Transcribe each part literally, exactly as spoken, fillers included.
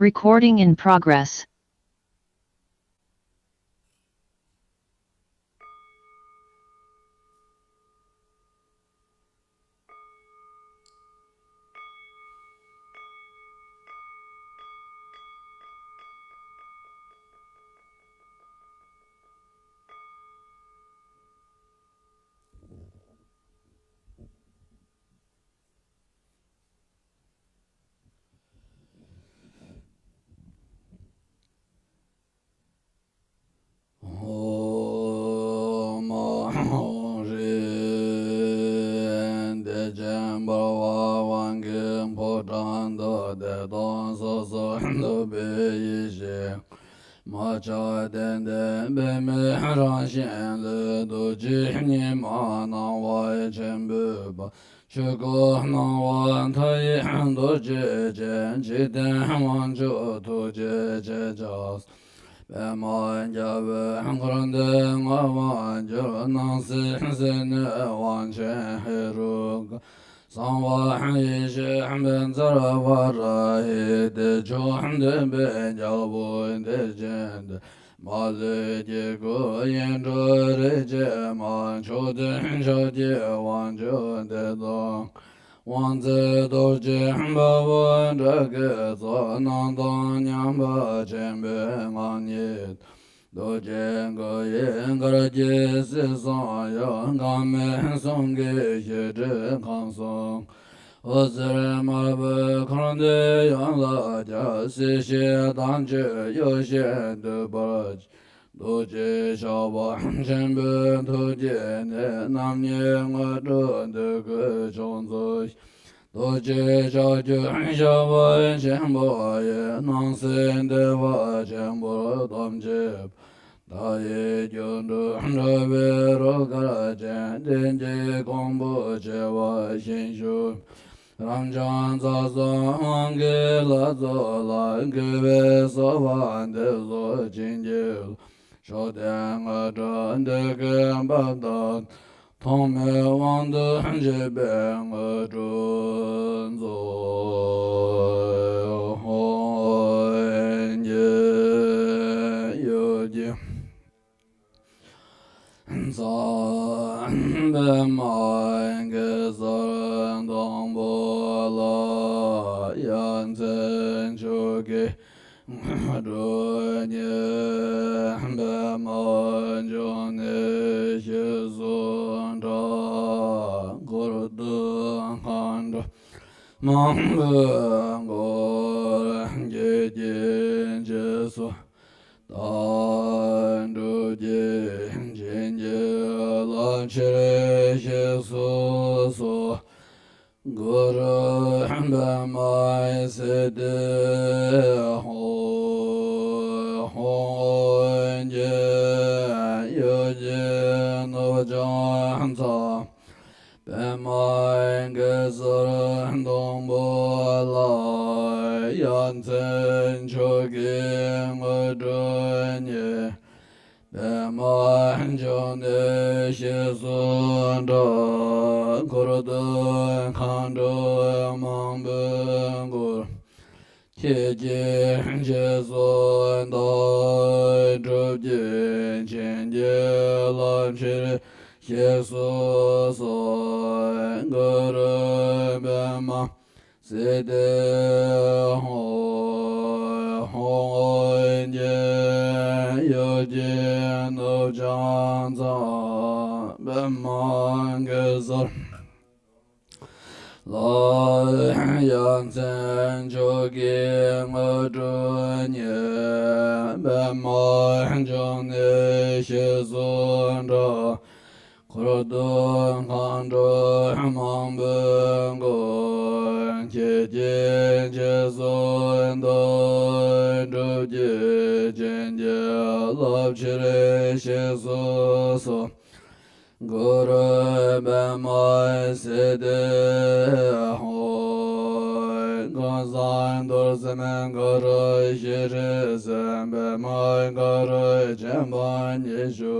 Recording in progress. ཨོཾ། ཧཱུྃ་ཧྲཱིཿ། བདེ་ཆེན་འབར་བ་དབང་གི་ཕོ་བྲང་དུ། བདེ་སྟོང་སོ་སོར་རྟོག་པའི་ཡེ་ཤེས། མ་ཆགས་བདེ་ལྡན་པདྨའི་རང་བཞིན་ལས། རྡོ་རྗེ་ཉི་མ་སྣང་བ་ཆེན་པོའི་དཔལ། ཆོས་སྐུ་སྣང་བ་མཐའ་ཡས་རྡོ་རྗེ་ཅན། འཇིག་རྟེན་དབང་ཕྱུག་ཐུགས་རྗེ་ཅན། ཕྱག་འཚལ་པདྨ་རྒྱལ་པོས་འཁོར་འདས་མངའ་དབང་བསྒྱུར། སྣང་སྲིད་སྲིད་ནི་དབང་ཆེན་ཧེ་རུ་ཀ། གསང་བ་ཡེ་ཤེས་བཛྲ་བྷ་ར་ཧི། བདེ་མཆོག་སྟོན་པའི་རྒྱལ་པོ་བདེ་ཆེན་ཏེ། མ་ལུས་དཀྱིལ་འཁོར་ཡིད་འཕྲོག་རིག་བྱེད་མ། མཆོག་ཐུན་ཕྱག་རྒྱའི་དབང་ཕྱུག་བདེ་སྟོང་། དབང་རྫས་རྡོ་རྗེ་དཔའ་བོ་དགྲ་བགེགས་སོགས། སྣང་དང་མཉམ་པ་ཆེན་པོའི་ངང་ཉིད། རྡོ་རྗེ་སྐུ་ཡི་གར་གྱིས་སྲིད་གསུམ་གཡོ། འགག་མེད་གསུང་གི་བཞད་སྒྲས་ཁམས་གསུམ། འོད་ཟེར་དམར་པོས་འཁོར་འདས་ཡོངས་ལ་ཁྱབ། སྲིད་ཞིའི་དྭངས་བཅུད་གཡོ་བྱེད་འདུད་པར་བྱེད། རྡོ་རྗེ་ཞགས་པ་ཆེན་པོའི་ཐུགས་ཀྱི་གནད། རྣམ་གཉིས་དངོས་གྲུབ་འདོད་དགུའི་མཆོག་སྩོལ་ཞིང་། རྡོ་རྗེ་ལྕགས་ཀྱུ་ཞགས་པ་ཆེན་པོ་ཡིས། སྣང་སྲིད་བདེ་བ་ཆེན་པོར་སྟོབས་བསྐྱེད་པ། མཐའ་ཡས་སྒྱུ་འཕྲུལ་དྲྭ་བའི་རོལ་གར་ཅན། གཏན་གྱི་གོང་བུ་ཆེ་བ་ཞིང་བཞུགས། རབ་འབྱམས་རྩ་གསུམ་དབང་གི་ལྷ་ཚོགས་ལ། གུས་པས་གསོལ་བ་འདེབས་སོ་བྱིན་གྱིས་རློབས། མཆོག་ལྡན་དངོས་གྲུབ་འདོད་དགུའི་དཔལ་དང་། ཐོགས་མེད་དབང་དུ་བྱེད་པའི་དངོས་གྲུབ་སྩོལ། ཧོ་ཡེ་ཡོ་གི་ཚ་པདྨ་གེ་སར་སྡོང་པོ་ལ། ཡ་མཚན་མཆོག་གི་དངོས་གྲུབ་བརྙེས། པདྨ་འབྱུང་གནས་གཤེགས་སུ་གྲགས། འཁོར་འདུས་མཁའ་འགྲོ་མང་པོས་བསྐོར། ཁྱེད་ཀྱི་རྗེས་སུ་བདག་སྒྲུབ་ཀྱིས། བྱིན་གྱིས་བརླབ་ཕྱིར་གཤེགས་སུ་གསོལ། གུ་རུ་པདྨ་སིདྡྷི་ཧོ། ཧཱུྃ་ཡེ་ཡོ་གི་ནུབ་བྱང་མཚམས། པདྨ་གེ་སར་སྡོང་པོ་ལ། ཡ་མཚན་མཆོག་གི་དངོས་གྲུབ་བརྙེས། པདྨ་འབྱུང་གནས་གཤེགས་སུ་གྲགས། འཁོར་འདུས་མཁའ་འགྲོ་མང་པོས་བསྐོར། ཁྱེད་ཀྱི་རྗེས་སུ་བདག་སྒྲུབ་ཀྱིས། བྱིན་གྱིས་བརླབ་ཕྱིར་གཤེགས་སུ་གསོལ། གུ་རུ་པདྨ་སིདྡྷི་ཧོ། ཧཱུྃ་ཡེ་ཡོ་གི་ནུབ་བྱང་མཚམས། པདྨ་གེ་སར་ལ། ཡ་མཚན་མཆོག་གི་དངོས་གྲུབ་བརྙེས། པདྨ་འབྱུང་གནས་གཤེགས་སུ་གྲགས། འཁོར་འདུས་མཁའ་འགྲོ་མང་པོས་བསྐོར། ཁྱེད་ཀྱི་རྗེས་སུ་བདག་སྒྲུབ་ཀྱིས། བྱིན་གྱིས་བརླབ་ཕྱིར་གཤེགས་སུ་གསོལ། གུ་རུ་པདྨ་སིདྡྷི་ཧོ། ཀུན་བཟང་རྡོར་སེམས་དཀར་ཞལ་གྱི་སྲས། པདྨ་དཀར་ཆེན་པོ་ཉི་ཤུ།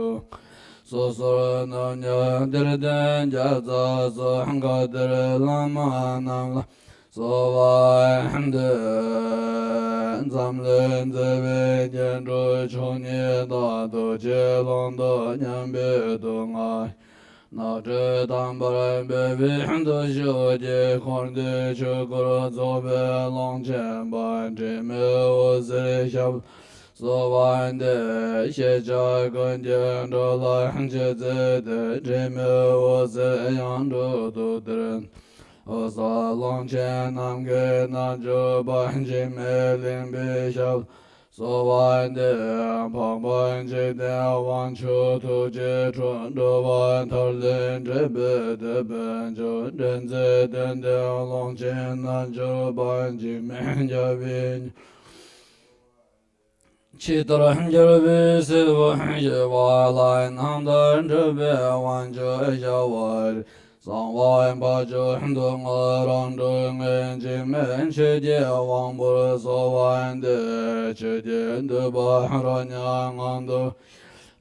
སོ་སོར་ནུབ་ཉལ་གཏེར་སྟོན་བརྒྱ་རྩ་གསུམ། བཀའ་གཏེར་བླ་མ་རྣམས་ལ་གསོལ་བ་འདེབས། འཛམ་གླིང་མཛེས་པའི་སྙན་སྒྲོན་མཆོག་བརྙེས་དང་། ཐུགས་རྗེའི་ཀློང་དུ་མཉམ་པའི་སྡུག་བསྔལ། ནོར་འཁྲུལ་དང་པོར་འབད་པའི་འདུ་ཤེས་ཀྱིས། འཁོར་འདས་ཆོས་སྐུར་རྫོགས་པའི་ཀློང་ཆེན་པ། དྲི་མེད་འོད་ཟེར་ཞབས་གསོལ་བ་འདེབས། ཤེས་བྱ་ཀུན་གྱི་འགྲོ་ལམ་ཆེས་མཛེས་ཏེ། དྲི་མེད་འོད་ཟེར་ཡང་འགྲོ་འདུག་དེར། འོད་གསལ་ཀློང་ཆེན་ནམ་མཁའི་རྣལ་འབྱོར་པ། འཇིགས་མེད་གླིང་པའི་ཞབས་གསོལ་བ་འདེབས། འཕགས་པ་འཇིག་རྟེན་དབང་ཕྱུག་ཐུགས་རྗེའི་འཕྲུལ། འགྲོ་བ་མཐར་ལེན་འབྲས་བུའི་དེད་དཔོན་མཆོག་འདྲེན་མཛད་དོན་ལྡན་ཀློང་ཆེན་རྣལ་འབྱོར་པ། འཇིགས་མེད་རྒྱལ་བའི་ཇི་ལྟར་རྒྱལ་བའི་སྲས་པོ་ཞི་བ་ལྷའི་རྣམ་ཐར་སྒྲུབ་པའི་དབང་ཕྱུག་ཞི་བ་རིགས། གསང་བ་འཕགས་མཆོག་སྡུག་བསྔལ་རང་གྲོལ་ངེས། འཇིགས་མེད་ཆོས་ཀྱི་དབང་པོར་གསོལ་བ་འདེབས། ཆོས་ཀྱི་འདུན་པ་རོ་མཉམ་ངང་དུ།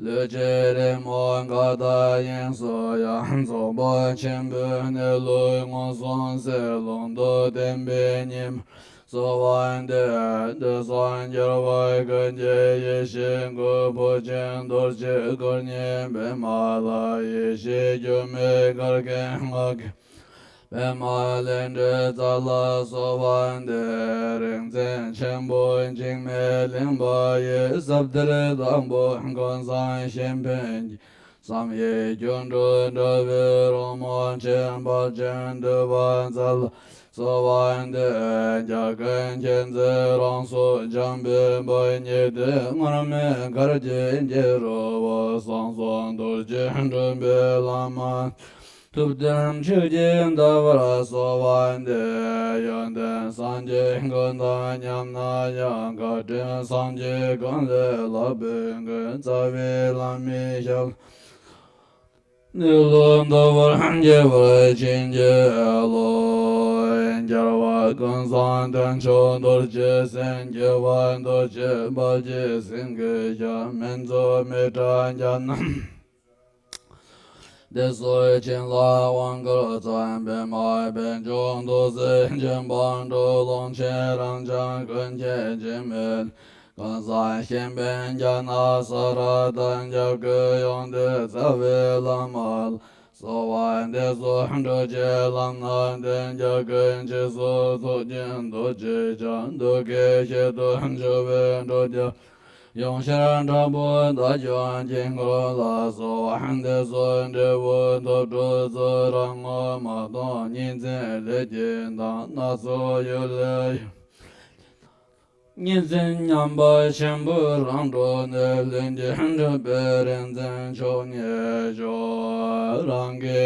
ལུས་ཀྱི་རི་མོ་མགར་དང་དབྱིངས་སུ་ཡང་། རྫོགས་པ་ཆེན་པོའི་གནས་ལུགས་མངོན་སུམ་གསལ། ལུང་དང་ལྡན་པའི་ཉི་མ་གསོལ་བ་འདེབས། དུས་གསུམ་རྒྱལ་བ་ཀུན་གྱི་ཡེ་ཤེས་སྐུ། བོད་ཆེན་རྡོ་རྗེ་སྐུ་བརྙེས་པདྨ་ལ། ཡེ་ཤེས་སྒྱུ་མའི་གར་མཁན་སྔགས་མཁན་པདྨ་ལས་འབྲེལ་རྩ་ལ་གསོལ་བ་འདེབས། རིག་འཛིན་ཆེན་པོ་འཇིགས་མེད་གླིང་པ་ཡི། ཟབ་གཏེར་བདག་པོ་ཀུན་བཟང་གཤེན་ཕན་གྱི། བསམ་ཡས་སྒྱུ་འཕྲུལ་དྲ་བའི་རོལ་མོ་ཆེ། དཔལ་ཆེན་འདུས་པ་རྩ་ལ་གསོལ་བ་འདེབས། རྒྱལ་ཀུན་མཁྱེན་བརྩེ་རང་གཟུགས་འཇམ་དཔལ་དཔའ། ཉི་ཟླའི་ངུར་སྨྲིག་གར་གྱིས་བརྒྱན་རོལ་པ། གསང་གསུམ་རྡོ་རྗེ་སྒྲུབ་པའི་བླ་མ། ཐུབ་བསྟན་ཆོས་ཀྱི་ཟླ་བར་གསོལ་བ་འདེབས། ཡོན་ཏན་སངས་རྒྱས་ཀུན་དང་མཉམ་ན་ཡང་། བཀའ་དྲིན་སངས་རྒྱས་ཀུན་ལས་ལྷག་པའི་མགོན། རྩ་བའི་བླ་མའི་ཞབས་གནས་ལུགས་འདུལ་བར་འགྱུར་བར་བྱིན་གྱིས་རློབས། རྒྱལ་བ་ཀུན་བཟང་དོན་མཆོག་རྡོ་རྗེ་སེམས། སྐྱེ་བ་རྡོ་རྗེ་དཔལ་གྱི་སེང་གེ་ཞབས། སྨན་མཛོད་མི་ཏྲ་རྒྱ་རྣམ། སྡེ་སྲིད་བྱིན་རླབས་དབང་བསྐུར་མཚན། པདྨ་དཔལ་འབྱུང་རྡོ་རྗེ་འཆང་། ཕག་གྲུ་ཀློང་ཆེན་རབ་འབྱམས་ཀུན་མཁྱེན་འཇིགས་མེད། ཀུན་བཟང་གཤེན་པའི་རྒྱ་ནག་ས་ར་དང་། རྒྱབ་ཀྱི་ཡོན་ཏན་རྩ་བའི་བླ་མ་ལ། གསོལ་བ་འདེབས་སོ་འགྲོ་བྱེད་ལམ་སྣ་ལྡན། རྒྱལ་ཀུན་གྱི་སྲས་ཐུགས་ཀྱི་རྡོ་རྗེ་འཆང་། འདུ་ཁའི་གཤེད་དུ་འཇུག་པའི་འགྲོ་རྒྱལ། ཡང་ཕྱིར་དྲག་པོའི་བདག་སྐྱོང་དཀྱིལ་འཁོར་ལ། གསོལ་བ་འདེབས་སོ་འབྲས་བུ་ཐོབ་གྲོལ་ཚུལ། རང་ངོ་མ་མཐོང་གཉིས་འཛིན་ལས་ཀྱིས་འདའ། སྣ་ཚོགས་ཡུལ་ལས་གཉིས་འཛིན་ཉམས་པ་ཆེན་པོས་རང་གྲོལ་ནས། ལྷུན་གྱིས་གྲུབ་པའི་རིག་འཛིན་མཆོག་བརྙེས་ཤོག། རང་གི་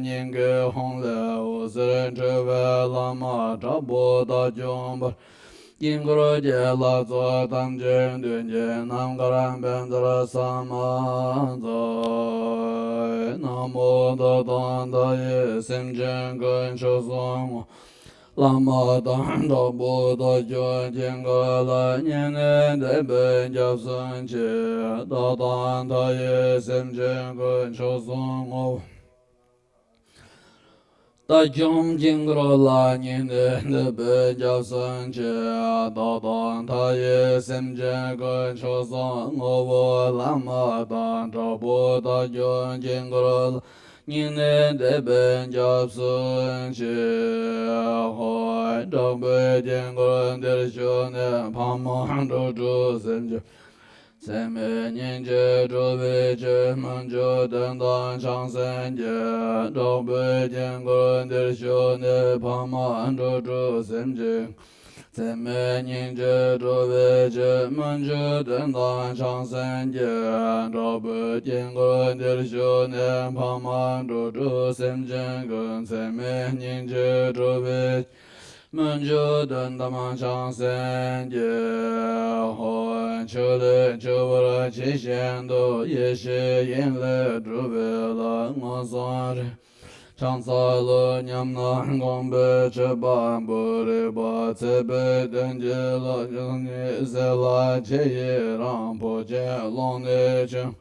སྙིང་གའི་ཧཱུྃ་ལས་འོད་ཟེར་འཕྲོས་པས་བླ་མ་དྲག་པོ་བདག་སྐྱོང་འབར། དཀྱིལ་འཁོར་གྱི་ལྷ་ཚོགས་ཐམས་ཅད་མདུན་གྱི་ནམ་མཁར་བོད་ཟླར་ས་མ་ཟླ། ན་མོ་བདག་དང་མཐའ་ཡས་སེམས་ཅན་ཀུན། མཆོག་གསུམ་བླ་མ་དང་དྲག་པོ་བདག་སྐྱོང་དཀྱིལ་འཁོར་ལ། སྙིང་ནས་འདུད་པའི་སྐྱབས་སུ་མཆི། བདག་དང་མཐའ་ཡས་སེམས་ཅན་ཀུན། མཆོག་གསུམ་བླ་བདག་སྐྱོང་དཀྱིལ་འཁོར་ལ། སྙིང་ནས་འདུད་པའི་སྐྱབས་སུ་མཆི། བདག་དང་མཐའ་ཡས་སེམས་ཅན་ཀུན། མཆོག་གསུམ་དངོས་པོ་བླ་མ་དང་། དྲག་པོ་བདག་སྐྱོང་དཀྱིལ་འཁོར་ལ། སྙིང་ནས་འདུད་པའི་སྐྱབས་སུ་མཆི། ཧོ། དྲག་པོའི་དཀྱིལ་འཁོར་འདིར་བཞུགས་ནས། ཕ་མ་འགྲོ་དྲུག་སེམས་ཅན། ཚད་མེད་སྙིང་རྗེས་སྒྲུབ་པའི་ཕྱིར། སྨོན་འཇུག་འདོན་དང་བྱང་སེམས་བསྐྱེད། དྲག་པོའི་དཀྱིལ་འཁོར་འདིར་བཞུགས་ནས། ཕ་མ་འགྲོ་དྲུག་སེམས་ཅན། ཚད་མེད་སྙིང་རྗེས་སྒྲུབ་པའི་ཕྱིར། སྨོན་འཇུག་འདོན་དང་བྱང་སེམས་བསྐྱེད། དྲག་པོའི་དཀྱིལ་འཁོར་འདིར་བཞུགས་ནས། ཕ་མ་འགྲོ་དྲུག་སེམས་ཅན་ཀུན། ཚད་མེད་སྙིང་རྗེས་སྒྲུབ་པའི། སྨོན་འཇུག་འདོན་དང་བྱང་སེམས་བསྐྱེད། ཧོ། ཆུ་ལས་སྤྱི་བོར་ཇི་བཞིན་དུ། ཡེ་ཤེས་དབྱིངས་ལས་སྒྲུབ་པའི་ལྷ། མངོན་སུམ་རིག་ཕྱག་འཚལ་ལོ། ཉམས་སྣང་དགོངས་པའི་མཆོད་པ་འབུལ། རིག་པ་ཚད་པའི་དོན་གྱི་ལྷ། ཆོས་ཉིད་ཟེར་ལྷ་ཆེ་ཡི་རང་། འཕོ་ཆེན་ཀློང་ནས་ཆོས་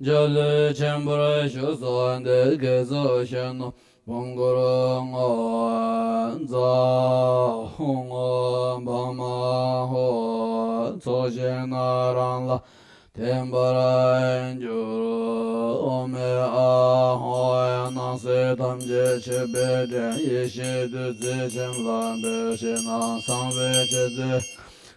འཇའ་ལུས་ཆེན་པོར་བཞུགས་སོ་སྟེ། དགེ་ཚོགས་གཞོན་ནུ་ བོང་ཀུར་སྔོ། ཛཿཧཱུྃ། བ་མ་ཧོ། ཚོགས་ཞིང་ན་རང་ལ་ཐིམ་པར་གྱུར། ཨོཾ་ཨཱཿཧཱུྃ། སྣང་སྲིད་ཐམས་ཅད་ཆོད་པའི་སྤྲིན། ཡེ་ཤེས་བདུད་རྩིས་ཁྱིམ་ལ་འབེབས། ཕྱི་ནང་གསང་བའི་ཆུ་རྩི་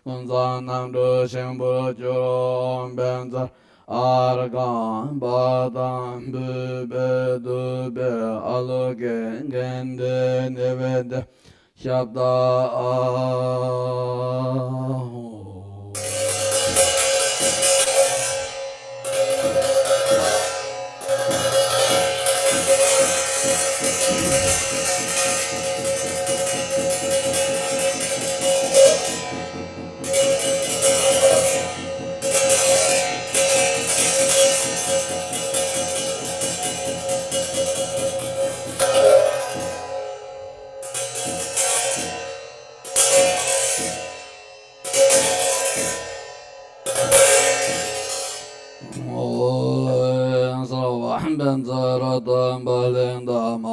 ཀུན་བཟང་རྣམ་དྲུག་ཆེན་པོར་གྱུར། ཨོཾ་བཛྲ་ཨཱརྠ་པཱ་དཾ་བྷཱུ་པེ་དཱུ་པེ་ཨ་ལོ་ཀེ་གནྡྷེ་ནཻ་ཝི་དྱ་ཤབྡ་ཨཱཿཧཱུྃ། ཨོཾ་སརྦ་བིཛ་རཏྣ་པཱ་ལི་དྷརྨ་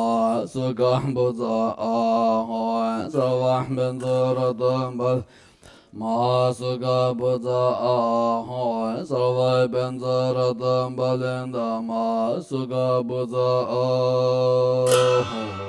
སུ་ཁ་བྷུ་ཛ་ཨཱཿཧཱུྃ། སརྦ་བིཛ་རཏྣ་པཱ་ལི་མ་སུ་ཁ་བྷུ་ཛ་ཨཱཿཧཱུྃ། སརྦ་བིཛ་རཏྣ་པཱ་ལི་དྷརྨ་སུ་ཁ་བྷུ་ཛ་ཨཱཿཧཱུྃ།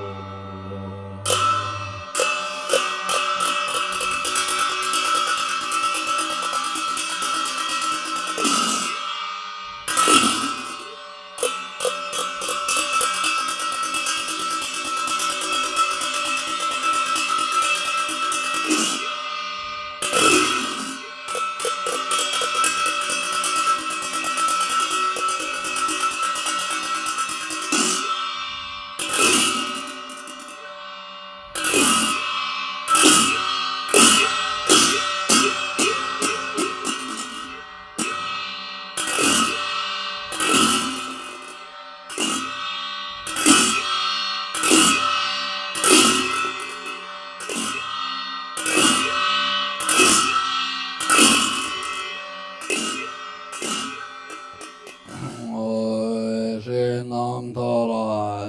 ཧྲཱིཿ་རྣམ་ཐར་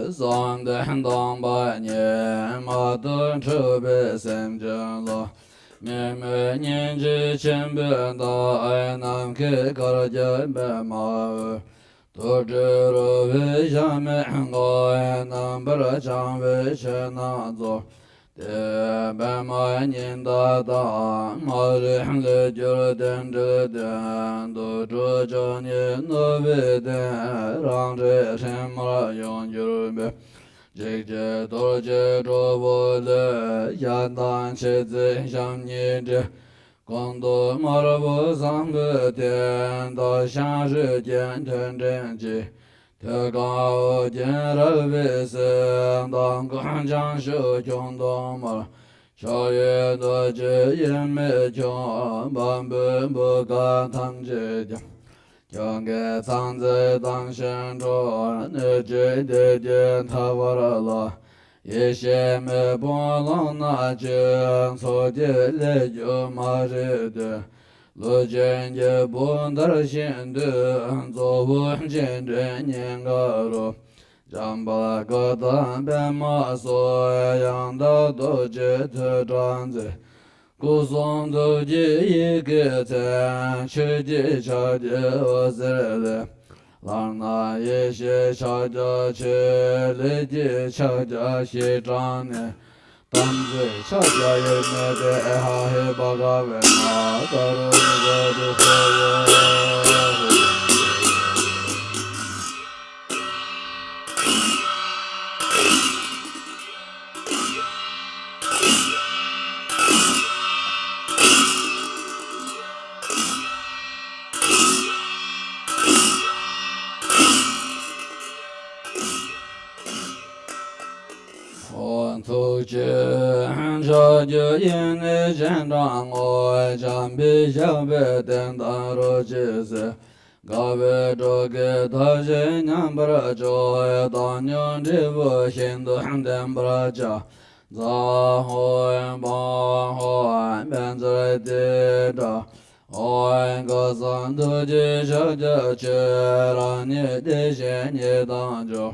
བསམ་གཏན་དང་པོ་ཉིད། མ་དག་འཁྲུལ་པའི་སེམས་ཅན་ལ། དམིགས་མེད་སྙིང་རྗེ་ཆེན་པོའི་བདག། ནམ་མཁའི་གར་བརྒྱན་པདྨ་འོད། རྡོ་རྗེ་རོལ་པའི་ཞབས་མའི་མགོ། རྣམ་པར་འཕྱང་བའི་ཕྱི་ནང་རྫོགས། ཏེ་པདྨ་ཉི་ཟླ་དང་། མ་ལུས་ལས་གྱུར་རྟེན་འབྲེལ་ལྡན། དུར་ཁྲོད་བཅུ་གཉིས་བསྣོལ་བའི་སྟེང་། རང་འདྲའི་སྲན་མར་ཡོངས་གྱུར་པའི། འཇིགས་བྱེད་གཏོར་བྱེད་སྒྲོ་འཕྲུལ་ལས། ཞལ་གདངས་མཆེ་གཙིགས་ཞབས་གཉིས་བྲི། སྐུ་མདོག་དམར་པོ་བཟང་པོའི་སྟེང་། དར་ཤིང་རིགས་བརྒྱད་མཐོན་ཕྲེང་གཅིག། ཐོད་རྒལ་ཨོ་རྒྱན་རལ་པའི་སེང་། མདངས་ཀུན་བྱང་ཕྱོགས་ཁྱུང་དུ་མར། ཕྱོགས་བཞིར་རྡོ་རྗེ་དབྱེར་མེད་ཁྱུང་། བ་སྤུའི་བུ་ག་ཐམས་ཅད་ཀྱང་། ཁྱུང་གི་ཚང་ཚད་དང་ཞིང་ཁྲོད། སྣོད་བཅུད་བདེ་སྐྱིད་ཐར་བར་ལ། ཡེ་ཤེས་མེ་དཔུང་ཀློང་ན་སྤྱོད། ཚོགས་ཀྱི་ལས་རྒྱུ་མ་རིག་འདོད། ལུས་ཅན་གྱི་བུ་འདར་ཞིང་འདུད། གཙོ་བོ་རྗེས་དྲན་སྙིང་ག་རུ། འཇམ་དཔལ་གོས་དང་པདྨ་སོགས། ཡང་དག་རྡོ་རྗེ་ཐོད་ཕྲེང་རྩལ། སྐུ་གསུང་ཐུགས་ཀྱི་ཡི་གེ་མཚན། ཆོས་ཀྱི་ཕྱག་རྒྱའི་འོད་ཟེར་ལས། ལྷར་སྣང་ཡེ་ཤེས་ཕྱག་རྒྱ་ཆེ། ལས་ཀྱི་ཕྱག་རྒྱ་ཞི་དྲག་ནས། དམ་ཚིག་ཕྱག་རྒྱ་དབྱེར་མེད་པའི། ཨེ་ཧ་ཧེ་བྷ་ག་ཝེ་ན་ཀ་རོ་མི་ག་དུ་ཧོ། ཐུགས་རྗེའི་ཕྱག་རྒྱ་དབྱིངས་ནས་སྤྱན་དྲངས་ངོ་། བྱམས་པའི་ཞབས་པད་བརྟན་དང་རོ་གཅིག་གསལ། དགའ་བའི་སྤྲོ་སྐྱིད་ཐབས་ཤེས་མཉམ་པར་སྤྱོད། བཏང་སྙོམས་འབྲས་བུ་ཤིན་ཏུ་ལྡན་པར་བྱ། ཛཿཧཱུྃ་བཾ་ཧོཿ་བཛྲ་ཏཱིཿ་ཏྲ། ཨོཾ་གར་སོང་ཐུགས་རྗེའི་ཕྱག་རྒྱ་ཆེ། རང་ཉིད་བདེ་ཞིང་ཉེས་དང་སྐྱོབ།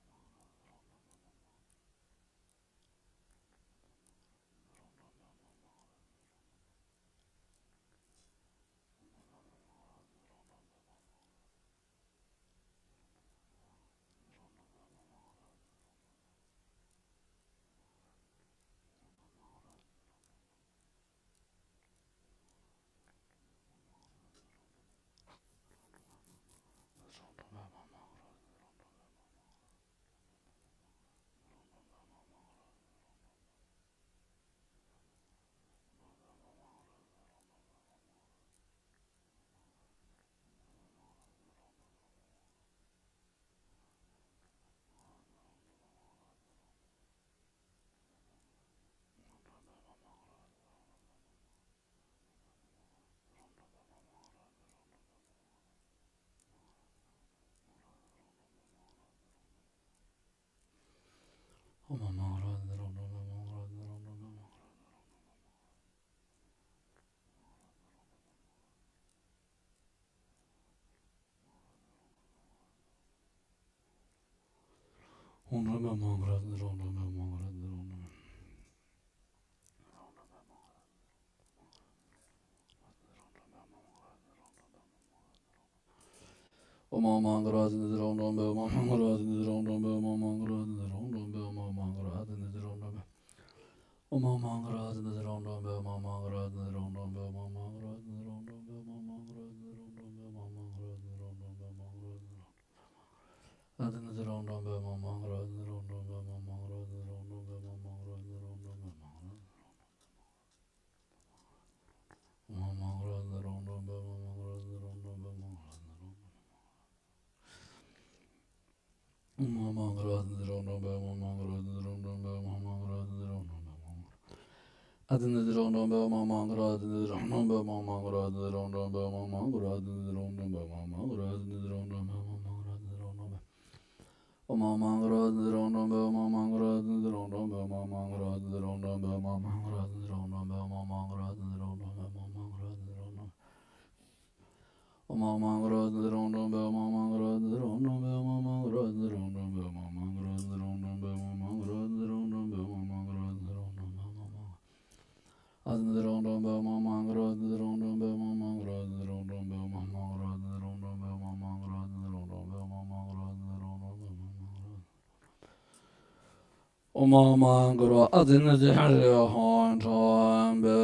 ཨོཾ་མ་གུ་རུ་ཨ་ཏི་ནི་ཏི་རི་ཧོ་ཁྲོམ་པའི་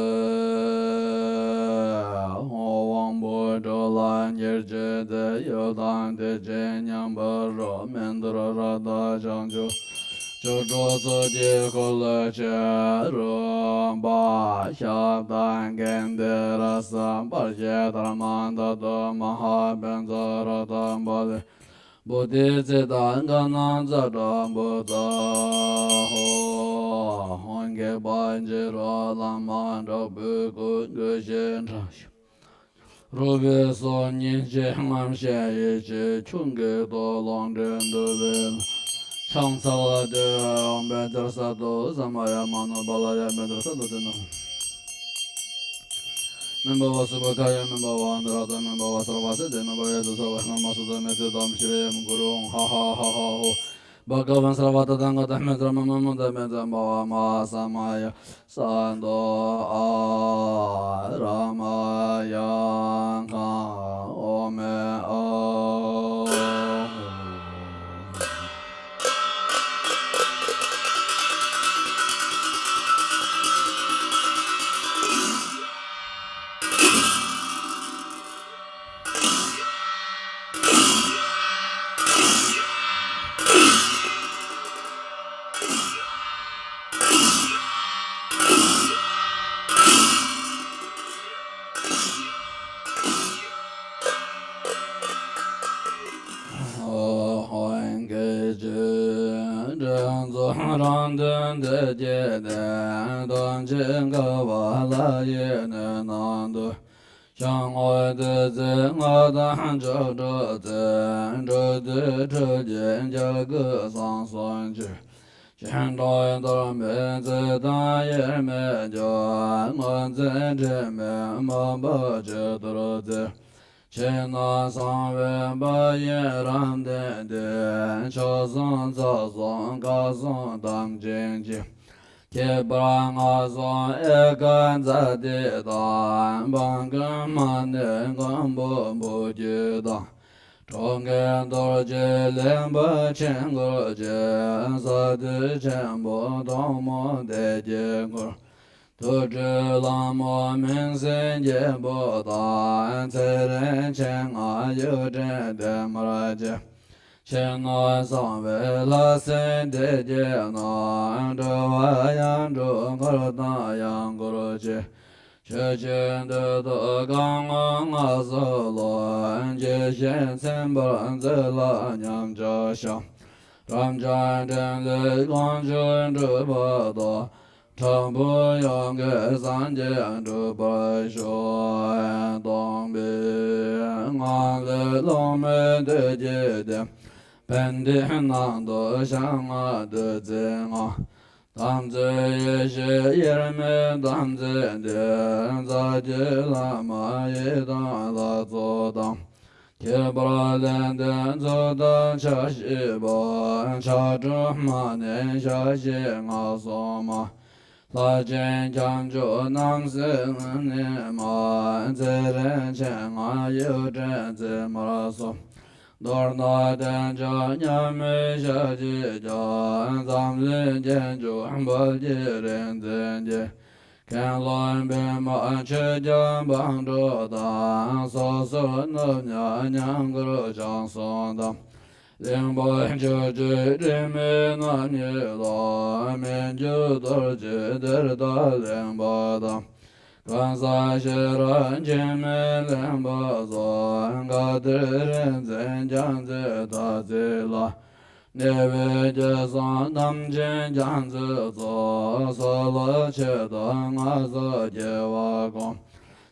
དབང་པོ་སྒྲོལ་ལ་ཉེར་གཅིག་དེ་ཡོད་དང་དེ་ཅན་མཉམ་པ་རུ་མི་འདུལ་ར་ད་བྱང་ཆུབ་ཆོས་སྒྲོག་ཚོགས་ཀྱི་འཁོར་ལོ་ཆེ་རུ་པ་ཞབས་དང་གན་དེ་ར་ས་པར་ཤེ་དྷརྨ་ད་ཏོ་མ་ཧཱ་བཛྲ་ར་ད་པ་ལི། བོ་དྷི་ཙི་ཏ་ག་ན་ཛ་དྲ་བུ་ཙ་ཧོ། ཧོང་གི་པ་འཇི་རོ་ལ་མ་དྲག་པོའི་སྐུ་དགོས་ཤེས་འདྲ་ཞིག་རུ་བའི་སོ་ཉིན་བྱེད་རྔམ་ཤེས་ཡིད་ཆེས་ཆུང་གི་ཏོ་ལོང་འདྲེན་འདུ་བའི་ཕྱག་འཚལ་ཏེ་བེ་ཙར་ས་ཏོ་ས་མ་ཡ་མ་ནོ་པ་ལ་ཡ་བེ་ཙར་ས་ཏོ་ཏེ་ནོ། མེན་པ་བ་སུ་བ་ཁ་ཡ་མེན་པ་བ་ཨ་ནི་ར་ཏ་མེན་པ་བ་སར་བ་སེ་ཏེ་མེན་པ་ཡ་ཏུ་སར་བ་ཧ་མ་སུ་ཏ་མེ་ཏེ་དམ་ཤི་རེ་ཡམ་གུ་རུ་ཧ་ཧ་ཧ་ཧ་ཧོ། བ་ཀ་བན་སར་བ་ཏ་ཏང་ག་ཏ་མེ་ཙར་མ་མ་མ་ཏ་མེ་ཙར་མ་བ་མ་ས་མ་ཡ་ས་ཏོ་ཨ་ར་མ་ཡ་ག་ཨོ་མེ་ཨོ། ཧོ་ཧོ་ཀེ་ཅི་དྲན་གསུམ་རང་དོན་དེ་སྐྱེས་ཏེ། དོན་ཆེན་དགའ་བ་ལྷ་ཡི་གནས་རྣམས་སུ། ཞིང་འོད་ཏི་སེ་ལྔ་དང་ཆོ་འཕྲུལ་རྩེ། འགྲོ་དྲུག་སྤྲུལ་གྱི་རྒྱལ་ཀུན་བསང་གསོལ་མཆོད། སྤྱན་དྲངས་གཏོར་མའི་རྩེ་དང་དབྱེར་མེད་སྐྱོར། སྔོ་ཚལ་དྲི་མེད་མུན་པ་ཕྱི་དོར་རྩེ། ཕྱི་ནང་གསང་བའི་དཔལ་གྱི་རབ་བརྟན་ཏེ། མཆོག་གསུམ་ཚོགས་གསུམ་སྐལ་གསུམ་དམ་ཅན་གྱི། ཁྱད་པར་ལྔ་གསུམ་ཨེ་ཀ་ཛཱ་ཏི་དང་། འབངས་ཀུན་མ་ཎི་མགོན་པོ་འབུལ་རྒྱུ་དང་། གྲོང་ཁྱེར་རྡོ་རྗེ་གླིང་པ་ཆེན་འཁོར་བཅས། ས་འདུལ་ཆེན་པོ་ཐོག་མོ་སྡེ་བརྒྱད་འཁོར། ཐུགས་སྤྲུལ་ལྷ་མོ་མིང་སྲིང་རྒྱལ་པོ་དང་། ཚེ་རིང་མཆེད་ལྔ་ཡུལ་ཕྲན་བདེ་མར་བཅས། ཕྱི་ནང་གསང་བའི་ལྷ་སྲིན་སྡེ་བརྒྱད་རྣམས། འགྲོ་བ་ཡང་འགྲོ་འཁོར་དང་ཡང་འཁོར་བཅས། ཆོས་ཀྱི་འདུལ་ཐོག་གང་ངོ་ལྔ་སོགས་ལ། དགྱེས་བཞིན་ཚིམ་པར་མཛོད་ལ་མཉམ་བཞག་ཤོག་རབ་འབྱམས་ཕྲིན་ལས་དཀོན་མཆོག་འགྲུབ་པ་དང་། ཕྲག་པོ་ཡོངས་ཀྱི་སངས་རྒྱས་འགྲུབ་པར་ཤོག་སྟོང་པའི་ངང་ལས་སློབ་མའི་སྡེ་བརྒྱད་དེ། ཕན་བདེའི་ནང་དུ་ཞལ་སྔ་བདུད་རྩི་ལྔ། དམ་ཚིག་ཡེ་ཤེས་དབྱེར་མེད་དམ་ཚིག་ལྡན། རྩ་བརྒྱུད་བླ་མ་ཡི་དམ་ལྷ་ཚོགས་དང་། ཁྱད་པར་ལེགས་ལྡན་ཚོགས་དང་ཕྱག་བཞི་པ། ཕྱག་དྲུག་མ་ཎི་ཞལ་བཞི་སྔགས་སྲུང་མ། ལྷ་ཆེན་ཁྱབ་འཇུག་རྣམ་སྲས་ནི་མ། ཚེ་རིང་མཆེད་ལྔ་ཡུལ་ཕྲན་རྩི་མར་གསོལ། མདོར་ན་བསྟན་བཅོས་མཉམ་མེད་ཞལ་གྱིས་ཀྱང་། འཛམ་གླིང་རྒྱན་གྱུར་དཔལ་གྱི་རིག་འཛིན་གྱི། མཁན་སློབ་བི་མ་ཆོས་རྒྱལ་འབངས་གྲོགས་དང་། སོ་སོར་ནུབ་ཉག་ཉམས་མགུར་ཆང་གསུམ་དང་། གླིང་པ་ཆོས་ཀྱི་དྲི་མེད་རྣམ་གཉིས་ལ། མི་འགྱུར་རྡོ་རྗེ་གཏེར་བདག་གླིང་པ་དང་། གང་ཟག་ཤེས་རབ་འཆི་མེད་གླིང་པ་སོགས། བཀའ་གཏེར་རིག་འཛིན་རྒྱ་མཚོའི་ཐ་ཚིག་ལ། གནས་པའི་སྐལ་བཟང་དམ་ཅན་རྒྱ་མཚོའི་ཚོགས། གསོལ་བ་ཆེ་དང་མངའ་གསོལ་རྒྱལ་བ་ཀུན།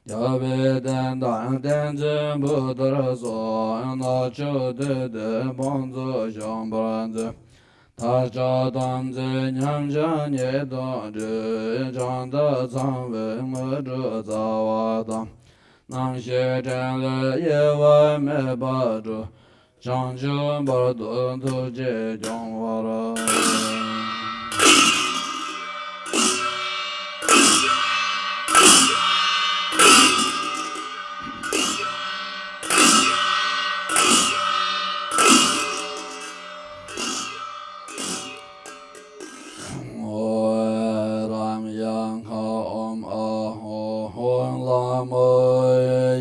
རྒྱལ་བའི་བསྟན་དང་བསྟན་འཛིན་བུ་ལྟར་སོགས། ནག་ཕྱོགས་དུས་འདིར་དཔུང་ཚོགས་བཞུགས་པར་མཛོད། མཐའ་ལྕགས་དམ་ཚིག་ཉམས་ཆག་ཉེས་ལྟུང་སྒྲིབ། ཕྱོགས་མཐའ་ཚང་བའི་དངོས་གྲུབ་སྩལ་བ་དང་། རྣམ་ཤེས་ཕྲིན་ལས་གཡེལ་བ་མེད་པར་སྒྲུབ། བྱང་ཆུབ་བར་དུ་ཐུགས་རྗེས་སྐྱོང་བར། ཨོ་རམ་ཡང་ཁ་ཨོམ་ཨ་ཧོ་ཧོ་ལ་མོ།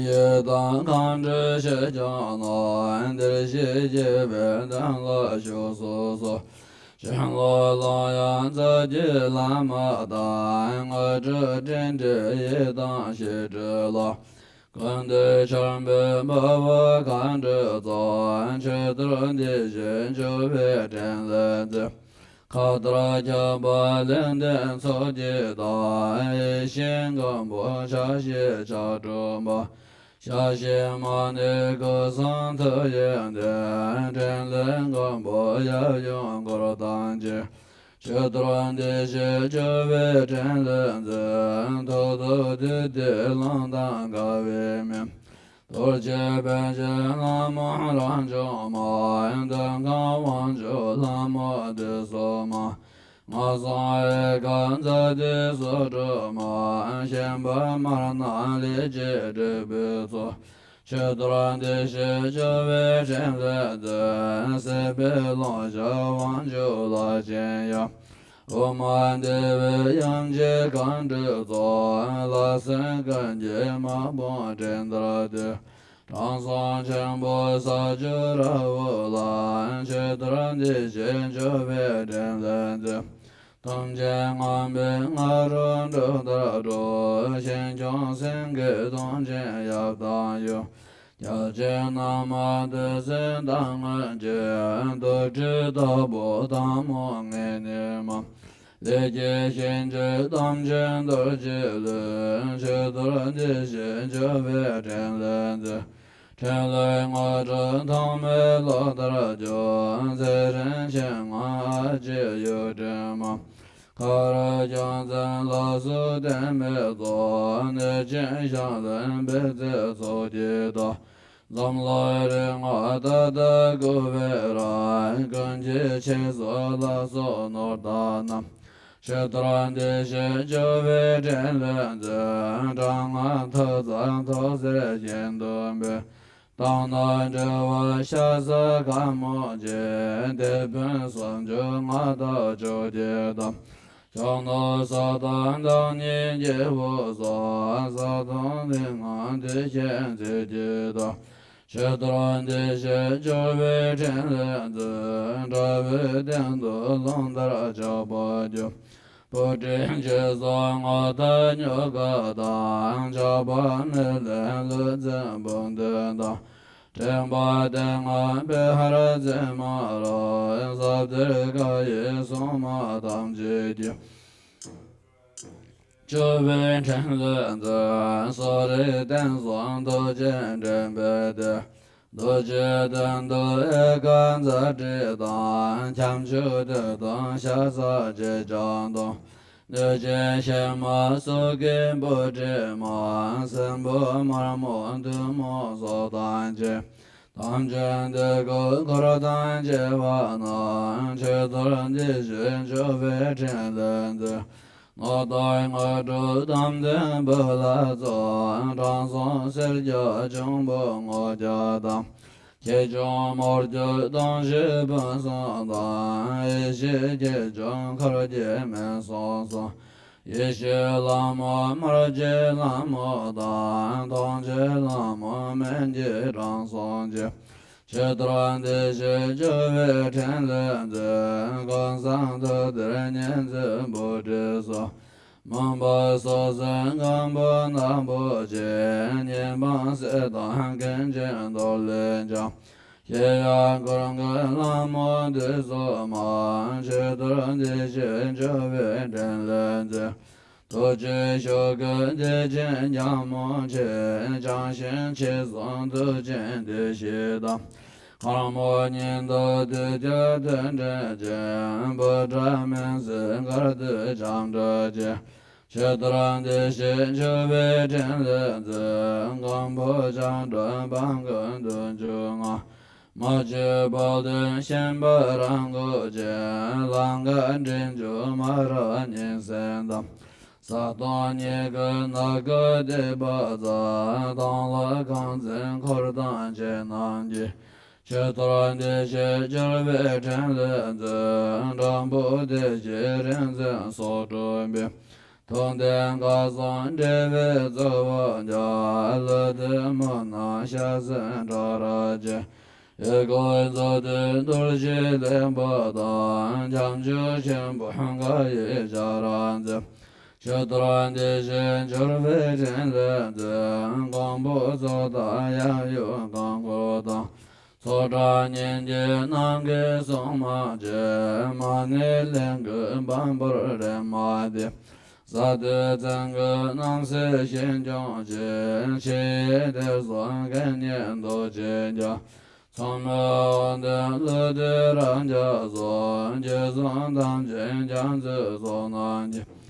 ཡི་དམ་གང་འདྲ་ཞིག་ཀྱང་ན། འདིར་གཤེགས་སྐྱེས་པའི་དོན་ལ་ཞུགས་སུ་གསོལ། ཤིང་ལོ་ལོ་ཡང་རྩ་བརྒྱུད་བླ་མ་དང་། དངོས་གྲུབ་སྤྲིན་བྲལ་ཡི་དམ་ཞི་ཁྲོ་ལ། ཀུན་ཏུ་འཆམ་པའི་འབུལ་བ་གང་འདྲ་རྫོགས། མཆོད་གཏོར་འདི་བཞེས་མཆོད་པའི་ཕྲིན་ལས་མཛད། མཁའ་ལྟར་ཁྱབ་པ་ལེགས་ལྡན་ཚོགས་ཀྱི་བདག། ཡེ་ཤེས་མགོན་པོ་ཕྱག་བཞི་ཕྱག་དྲུག་པ། ཞལ་བཞི་མ་ཎི་སྐུ་གསུང་ཐུགས་ཡོན་ཏན། ཕྲིན་ལས་མགོན་པོ་ཡབ་ཡུམ་འཁོར་དང་བཅས། མཆོད་གཏོར་འདི་བཞེས་མཆོད་པའི་ཕྲིན་ལས་མཛད། ཐོག་ཏུ་བདུད་སྡེ་གླང་དང་འགལ་བའི་མི། རྡོ་རྗེ་འབེན་བཞིན་ལྷ་མོ་རང་བྱུང་མ། འདོད་ཁམས་དབང་ཕྱུག་ལྷ་མོ་བདུད་སོགས་མ། ངན་སོང་འོད་དཀར་ཛཱ་ཏི་སོགས་སྒྲོལ་མ། ཤན་པ་དམར་ནག་ལས་ཀྱི་སྒྲིབ་པའི་ཚོགས། མཆོད་གཏོར་འདི་བཞེས་མཆོད་པའི་ཕྲིན་ལས་མཛད། སྲིད་པའི་ལོག་ཞགས་དབང་ཕྱུག་ལྷ་ཆེན་ཡབ། དབུ་མ་འདུས་པའི་ཡུམ་གྱིས་གང་འདྲ་རྫོགས། ལྷ་སྲིན་ཀུན་གྱི་དམག་དཔུང་སྤྲིན་ལྟར་བཏུལ། དྲང་སྲོང་ཆེན་པོ་ས་བཅུ་ར་བོ་ལ། མཆོད་གཏོར་འདི་བཞེས་མཆོད་པའི་ཕྲིན་ལས་མཛད། དུམ་ཆེན་རྔམ་པའི་ང་རོ་འབྲུག་ལྟར་སྒྲོག། ཞིང་སྐྱོང་སེང་གེ་གདོང་ཅན་ཡབ་དང་ཡུམ། རྒྱལ་ཆེན་རྣམ་པ་འདུ་འཛི་མདངས་མངོན་གྱི། རྡོར་དྲིལ་དྭགས་པོ་དང་མོ་ངན་ནི་མ། ལས་ཀྱི་ཞིང་བཅུ་དམ་ཅན་རྡོ་རྗེ་ལུས། མཆོད་གཏོར་འདི་བཞེས་མཆོད་པའི་ཕྲིན་ལས་མཛད། ཕྲིན་ལས་དངོས་གྲུབ་ཐོགས་མེད་གློག་ལྟར་འཁྱུག། ཚེ་རིང་ཆེན་ངོ་ཨ་ལྕེ་གཡུ་སྒྲོན་མ། མཁའ་རོ་ཁྱུང་བཙན་ལ་སོགས་བསྟན་པའི་ཚོགས། གནོད་སྦྱིན་ཞལ་ལྡན་པད་ཚལ་ཚོགས་ཀྱི་བདག། འཛམ་གླིང་རིགས་ལྔ་ད་ལྟ་བསྐོར་བའི་རབ། ཀུན་གྱི་ཆས་སུ་ལ་སོགས་ནོར་དང་རྣམས། མཆོད་གཏོར་འདི་བཞེས་མཆོད་པའི་ཕྲིན་ལས་མཛད། དྲག་སྔགས་ཐག་བཅད་ཐོག་སེར་གྱེན་དུ་འབེབས། དག་སྣང་འགྲོ་བ་ཤ་ཟ་དགའ་མོ་བྱེད། དེད་དཔོན་སུམ་ཅུ་མངའ་བདག་ཕྱོགས་ཀྱི་བདག། ཕྱོགས་རྣམས་ས་དང་བདག་ཉིད་སྐྱེ་བོ་སོགས། ས་དང་ལུས་ངག་འདུ་ཤེས་ཚིག་གི་བདག། མཆོད་གཏོར་འདི་བཞེས་མཆོད་པའི་ཕྲིན་ལས་མཛད། དགྲ་བོའི་སྟེང་དུ་རླུང་ལྟར་ཆགས་པར་འགྱུར། སྤུ་གྲིའི་འཇིགས་སོགས་རྔུལ་དང་སྨྱུག་ཀ་དང་། ཆགས་པ་མེ་ལས་ལུས་འཛིན་བུམ་ཐུན་དང་། དྲེགས་པ་ལྟས་ངན་པའི་ཧར་འཛིན་མ་རུངས། ཟབ་གཏེར་བཀའ་ཡི་སྲུང་མ་ཐམས་ཅད་ཀྱིས། མཆོད་པའི་ཕྲིན་ལས་མཛད། གསོ་རིག་རྟེན་གསུམ་ཐུགས་རྗེས་འདྲེན་པའི་སྡེ། རྡོ་རྗེ་གདན་དུ་ཨེ་ཀ་ཛ་ཊི་དང་། ཁྱབ་འཇུག་ཏུ་དང་ཤ་ཟ་བྱེད་སྦྱང་དང་། གནོད་སྦྱིན་གཤེད་མ་སོགས་ཀྱི་སྤུ་གྲིའི་དམག། སྲིན་པོ་དམར་མོ་བདུད་མོ་སོགས་དང་བཅས། དམ་ཅན་སྡེ་དགུ་འཁོར་དང་བཅས་པ་རྣམས། མཆོད་གཏོར་འདི་བཞེས་མཆོད་པའི་ཕྲིན་ལས་མཛད། ནོར་དང་དངོས་གྲུབ་དམ་ལྡན་བུ་ལ་སྩོལ། དྲང་སྲོང་སེར་སྐྱ་འབྱུང་པོ་ངོ་བརྒྱ་དང་། ཆེ་ཆུང་མོ་རྒྱུད་དང་བཞི་སྤུན་གསུམ་དང་། ཡེ་ཤེས་ཆེ་ཆུང་འཁོར་གྱི་སྨན་གསུམ་གསུམ། ཡེ་ཤེས་ལྷ་མོ་དམར་གྱི་ལྷ་མོ་དང་། ཐོགས་བཅས་ལྷ་མོ་སྨན་གྱི་དྲང་སྲོང་ཆེ། ཆོས་རྟེན་བདེ་གཤེགས་སྤྱོད་པའི་ཕྲིན་ལས་མཛད། གང་ཟག་མཐུ་སྟེར་གཉིས་འཛིན་བུ་ཁྲིད་སོགས། མུན་པ་སོགས་སེལ་མགོན་པོ་ནག་པོ་ཆེ། ཉེས་སྤངས་སེལ་དང་ཀུན་མཁྱེན་གདོང་ལས་འཆར། ཞི་ཡང་འཁོར་མགོན་ལྷ་མོ་བདུད་སོགས་མ། ཆོས་རྟེན་བདེ་གཤེགས་སྤྱོད་པའི་ཕྲིན་ལས་མཛད། ཐུགས་རྗེའི་ཤུགས་ཀྱིས་བདེ་ཆེན་རྒྱལ་མོ་ཆེ། བྱང་ཞིང་ཆེས་བཟང་མཐུ་ཆེན་བདེ་གཤེགས་དང་། ཁོར་མོ་ཉིད་དུ་བདུད་ཀྱི་མཐུ་ཕྲན་ཅན། བུ་ཕྲ་མིང་སྲིང་དཀར་བདུད་ལྕམ་དྲལ་ཅན། ཆོས་རྟེན་བདེ་གཤེགས་སྤྱོད་པའི་ཕྲིན་ལས་མཛད། མགོན་པོ་བྱང་སྒྲོལ་དཔལ་མགོན་བདུན་ཅུ་ལྔ། མ་བཅོས་དཔལ་ལྡན་ཤན་པ་རང་འགུགས་ཅན། ལང་ཀ་མགྲིན་བཅུ་མ་ར་གཉན་སྲིན་དང་། ས་སྟོང་ཉིད་ཀྱི་ནགས་ཀྱི་སྡིག་པ་རྩ། སྟོང་ལ་ཁང་བཙུན་འཁོར་དང་བཅས་རྣམས་ཀྱིས། ཆོས་རྟེན་བདེ་གཤེགས་སྤྱོད་པའི་ཕྲིན་ལས་མཛད། སྒྲོམ་བུ་བདེ་གཤེགས་རིག་འཛིན་སོགས་སྒྲུབ་པའི། མཐུ་ལྡན་སྐལ་བཟང་འབྲེལ་བའི་རྩ་བ་རྒྱ། ཀླུ་བདུད་མུ་ནག་ཤ་ཟན་ཁྲ་ར་ཅན། ཡི་གེ་མཛོད་བདུན་རྡོ་རྗེ་གླིང་པ་དང་། ཁྱབ་འཇུག་ཆེན་པོ་མཁའ་ཡི་བྱ་ར་མཛད། ཆོས་རྟེན་བདེ་གཤེགས་སྤྱོད་པའི་ཕྲིན་ལས་མཛད། མགོན་པོ་ཚོགས་བདག་ཡབ་ཡུམ་གང་འཁོར་དང་། ཚོགས་གྲངས་སྙན་བརྒྱའི་ནམ་མཁའི་སྲུང་མ་བཅས། མ་ཎི་ལས་ཀྱི་བམ་པོར་རེག་མ་བསྡད། ས་དེར་བཙན་གྱི་སྣང་སྲིད་ཞིང་སྐྱོང་བྱེད། ཕྱི་ཡི་གཏེར་སྲུང་སྐད་སྙན་རྡོ་རྗེ་རྒྱ། མཚོ་མོའི་འོག་ཏུ་ཀླུ་བདུད་རབ་འབྱམས་སོགས། རྒྱུད་གསུམ་ཐམས་ཅད་རྒྱ་མཚོའི་ཚོགས་རྣམས་ཀྱིས།